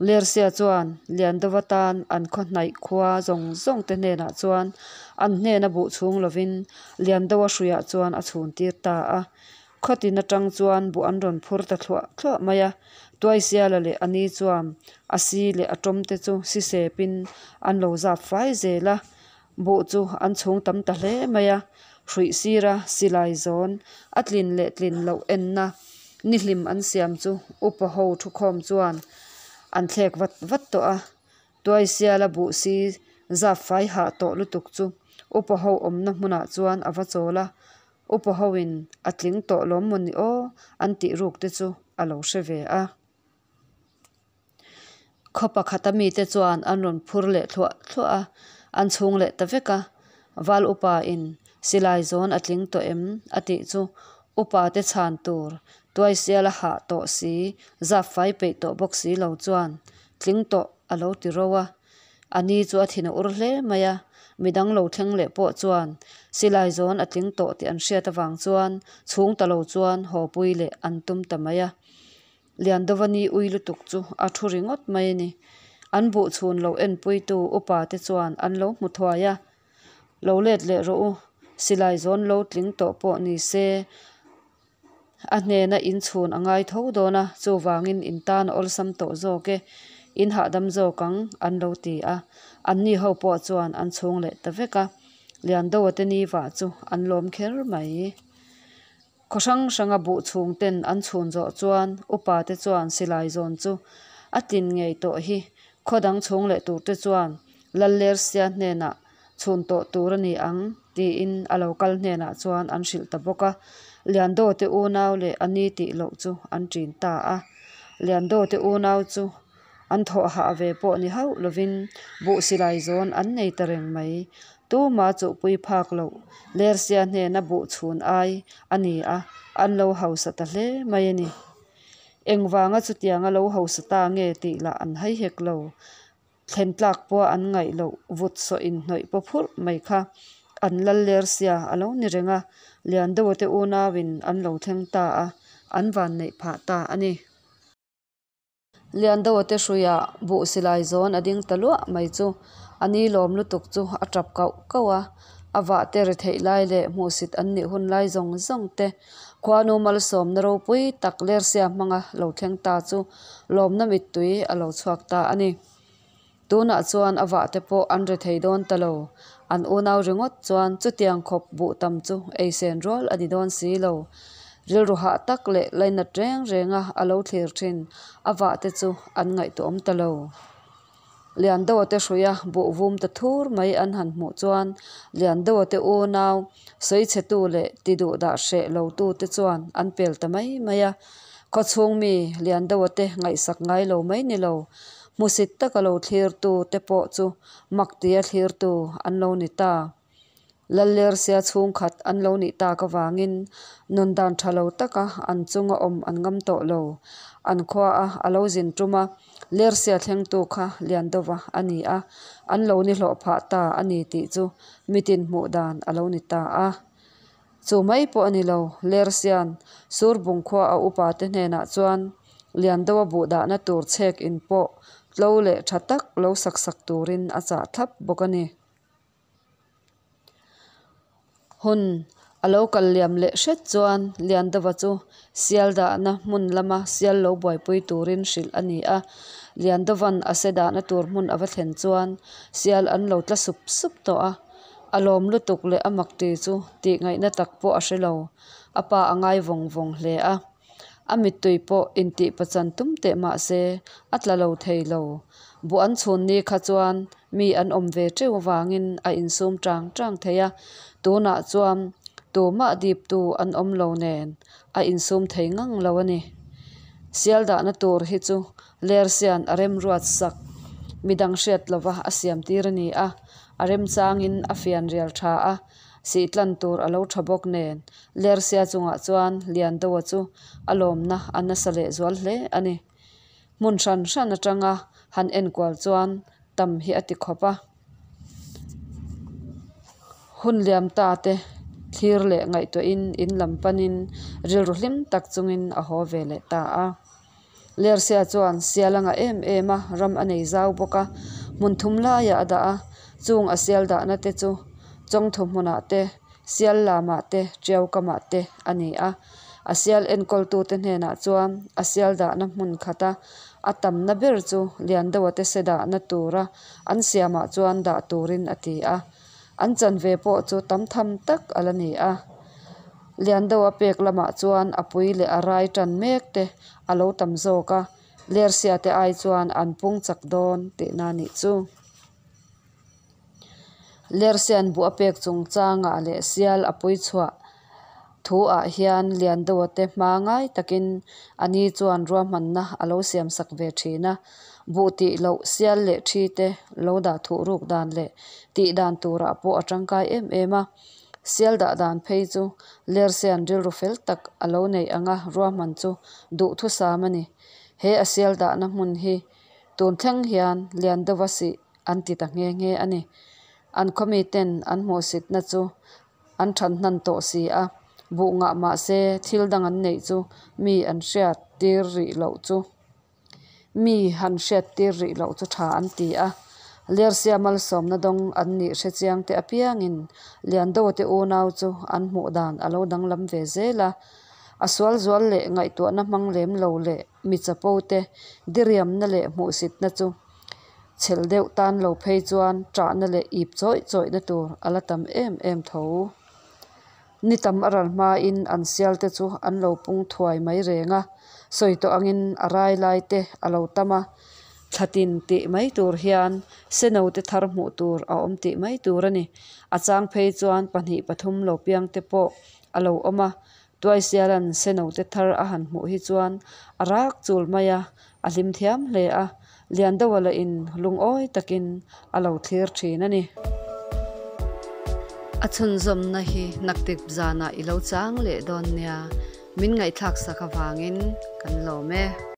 Lersia chuan Liandova tan an khaw hnaih khua zawng zawng te hnenah chuan an hnena buh chhung lovin Liandoa hruiah chuan a chhun tir ta a. Khawtin atang chuan buh an rawn phur ta thluah thluah mai a, Tuaisiala leh a ni chuan a si leh a tawm te chu si sepin an lo zap fai zel a. Buh chu an chhung tam ta hle mai a, hruih sira silai zawn a tlin leh tlin loh enna nihlim an siam chu upa ho thukhawm chuan an thlek vat vat tawh a. Tuaisiala buh si zap fai hah tawh lutuk chu upa ho awmna hmunah chuan a va chawl a, upa hoin a tling tawh lawm mawni aw an tih ruk te chu a lo hre ve a. Khaw pakhata mite chuan an rawn phur leh thluah thluah a, an chhung leh ta vek a. Val upa in silai zawn a tling tawh em? a tih chu upa te chhan tur Tuaisial a hah tawh si, zap fai peih tawh bawk si lo chuan tling tawh a lo ti ro a. A ni chu a thin a ur hle mai a, midang lo thleng leh pawh chuan silai zawn a tling tawh tih an hriat avang chuan chhung ta lo chuan haw pui leh an tum ta mai a. Liandova ni ui lutuk chu a thu ringawt mai a ni. An buh chhun lo enpuitu upa te chuan an lo hmu thuai a, Lo let leh rawh u, silai zawn lo tling tawh pawh ni se a hnena in chhun a ngai tho dawn a, chuvangin in tan a awlsam tawh zawk e, in hahdam zawk ang, an lo ti a. Anni ho pawh chuan an chhung leh ta vek a, Liandoa te ni vah chu an lawm kher mai. Khaw hrang hranga buh chhung ten an chhun zawh chuan upa te chuan silai zawn chu a tlin ngei tawh hi khaw dang chhung leh tur te chuan Lallersia hnenah chhun tawh tur a ni ang tiin a lo kal hnenah chuan an hrilh ta bawk a. Liandaw te unau leh a ni tih loh chu an ṭin ta a. Liandaw te unau chu An thawh hah ve pawh ni hauh lovin buh silai zawn an nei ta reng mai. Tuma chuhpui phak loh Lersia hnena buh chhun ai a ni a, an lo hausa ta hle mai a ni. Engvanga chutianga lo hausa ta nge tih lah an hai hek lo. Thlen tlak pawha an ngaih loh vut sawh inhnawih paw phurh mai kha an lal Lersia a lo ni reng a, Liandoa te unauin an lo thleng ta a, an vanneih phah ta a ni. Liandoa te hruiah buh silai zawn a ding ta luah mai chu a ni lawm lutuk chu a tap kauh kauh a, a vah te ri theih lai leh hmuhsit an nih hun lai zawng zawng te khuanu malsawmna ropui tak Lersia hmanga lo thleng ta chu lawmna mittui a lo chhuak ta a ni. Tunah chuan a vah te pawh an ri thei dawn ta lo, an unau ringawt chuan chutiang khawp buh tam chu ei sen rual a ni dawn si lo. Rilru hah tak leh lainat reng renga a lo thlir thin a vah te chu an ngaihtuahawm ta lo. Liandoa te hruia buh vum ta thur mai an han hmuh chuan Liandoa te unau sawichhetu leh ti duh dah hreh lo tu te chuan an pel ta mai mai a. Khawchhung mi Liandoa te ngaihsak ngai lo mai ni lo. Hmusit taka lo thlirtu te pawh chu mak tia thlirtu an lo ni ta. Lallersia chhungkhat an lo nih tak avangin nun dan tha lo taka an chunga awm an ngam tawh lo. An khuaa a lo zin tum a, Lersia thlengtu kha Liandova a ni a, an lo ni hlawh phah ta a ni tih chu mitin hmuh dan a lo ni ta a. Chu mai pawh a ni lo, Lersian Surbung khua a upa te hnenah chuan Liandoa buh dahna tur chhek in pawh tlo leh tha tak lo sak sak turin a chah thlap bawk a ni. Hun a lo kal liam leh hret chuan Liandova chu sial dahna hmun lama sial lo buaipui turin hrilh a ni a. Liandovan a se dahna tur hmun a va thlen chuan sial an lo tla sup sup tawh a. A lawm lutuk leh a mak ti chu tih ngaihna tak pawh a hre lo. A pa a ngai vawng vawng hle a. A mittui pawh intih pachan tum teh mah se a tla lo thei lo. Buh an chhun ni kha chuan mi an awm ve teuh avangin a insum tang tang thei a, tunah chuan tumah diptu an awm lo nen a insum thei ngang lo a ni. Sial dahna tur hi chu Lersian a remruat sak midang hriat lova a siam tir a ni a, a remchangin a fian rial tha a, sihtlan tur a lo tha bawk nen Lersia chungah chuan Liandoa chu a lawmna a nasa leh zual hle a ni. Hmun hran hran atanga han enkual chuan tam hi a ti khawp a. Hun liam ta te thlir leh ngaihtuahin in lam panin rilru hlim tak chungin a haw ve leh ta a. Lersia chuan sial a ngah em em a, ram a nei zau bawk a, hmun thum laiah a dah a, chung a sial dahna te chu Chawngthu hmunah te, sial lamah te, Tiau kamah te a ni a. A sial enkawltute hnenah chuan a sial dahna hmun khata a tamna ber chu lian deuha te se dahna tura an siamah chuan dah turin a ti a. An chanve pawh chu tam tham tak a la ni a. Liandoa pek lamah chuan a pui leh a rai tan mek te a lo tam zawk a, Lersia te ai chuan an pung chak dawn tihna a nih chu. Lersian buh a pek chungchangah leh sial a pui chhuah thu ah hian Liandoa te hma ngai takin a ni chuan ruahmanna a lo siam sak ve thin a. Buh tih loh sial leh thi te lo dah thuh ruk dan leh tih dan turah pawh a tangkai em em a. Sial dah dan phei chu Lersian rilru fel tak a lo neih anga ruahman chu duhthusam a ni. He a sial dahna hmun hi tun thleng hian Liandova sih an ti ta nghe nghe a ni. An khawmi ten an hmuhsitna chu an than hnan tawh si a, buh ngah mah se thil dang an neih chu mi an hriat tir rih loh chu mi han hriat tir rih loh chu tha an ti a. Lersia malsawmna dawng an nih hre chiang te apiangin Liandoa te unau chu an hmuh dan a lo danglam ve zel a. A sual zual leh ngaihtuahna hmang lem lo leh mi chapo te diriamna leh hmuhsitna chu Chhel deuh tan lo phei chuan ṭahna leh ip chawih chawihna tur a la tam em em tho. Ni tam a ral hmain an sial te chu an lo pung thuai mai reng a, sawi tawh angin a rai lai te a lo tam a, thla tin tih mai tur hian seno te thar hmuh tur a awm tih mai tur a ni. A chang phei chuan pahnih pathum lo piang te pawh a lo awm a, Tuaisiala'n senote thar a han hmuh hi chuan a rak chul mai a, a hlim thiam hle a, Liandoa lahin lungawi takin a lo thlir thin a ni. A chhunzawmna hi naktik zanah i lo chang leh dawn nia, min ngaihthlak sak avangin kan lawm e.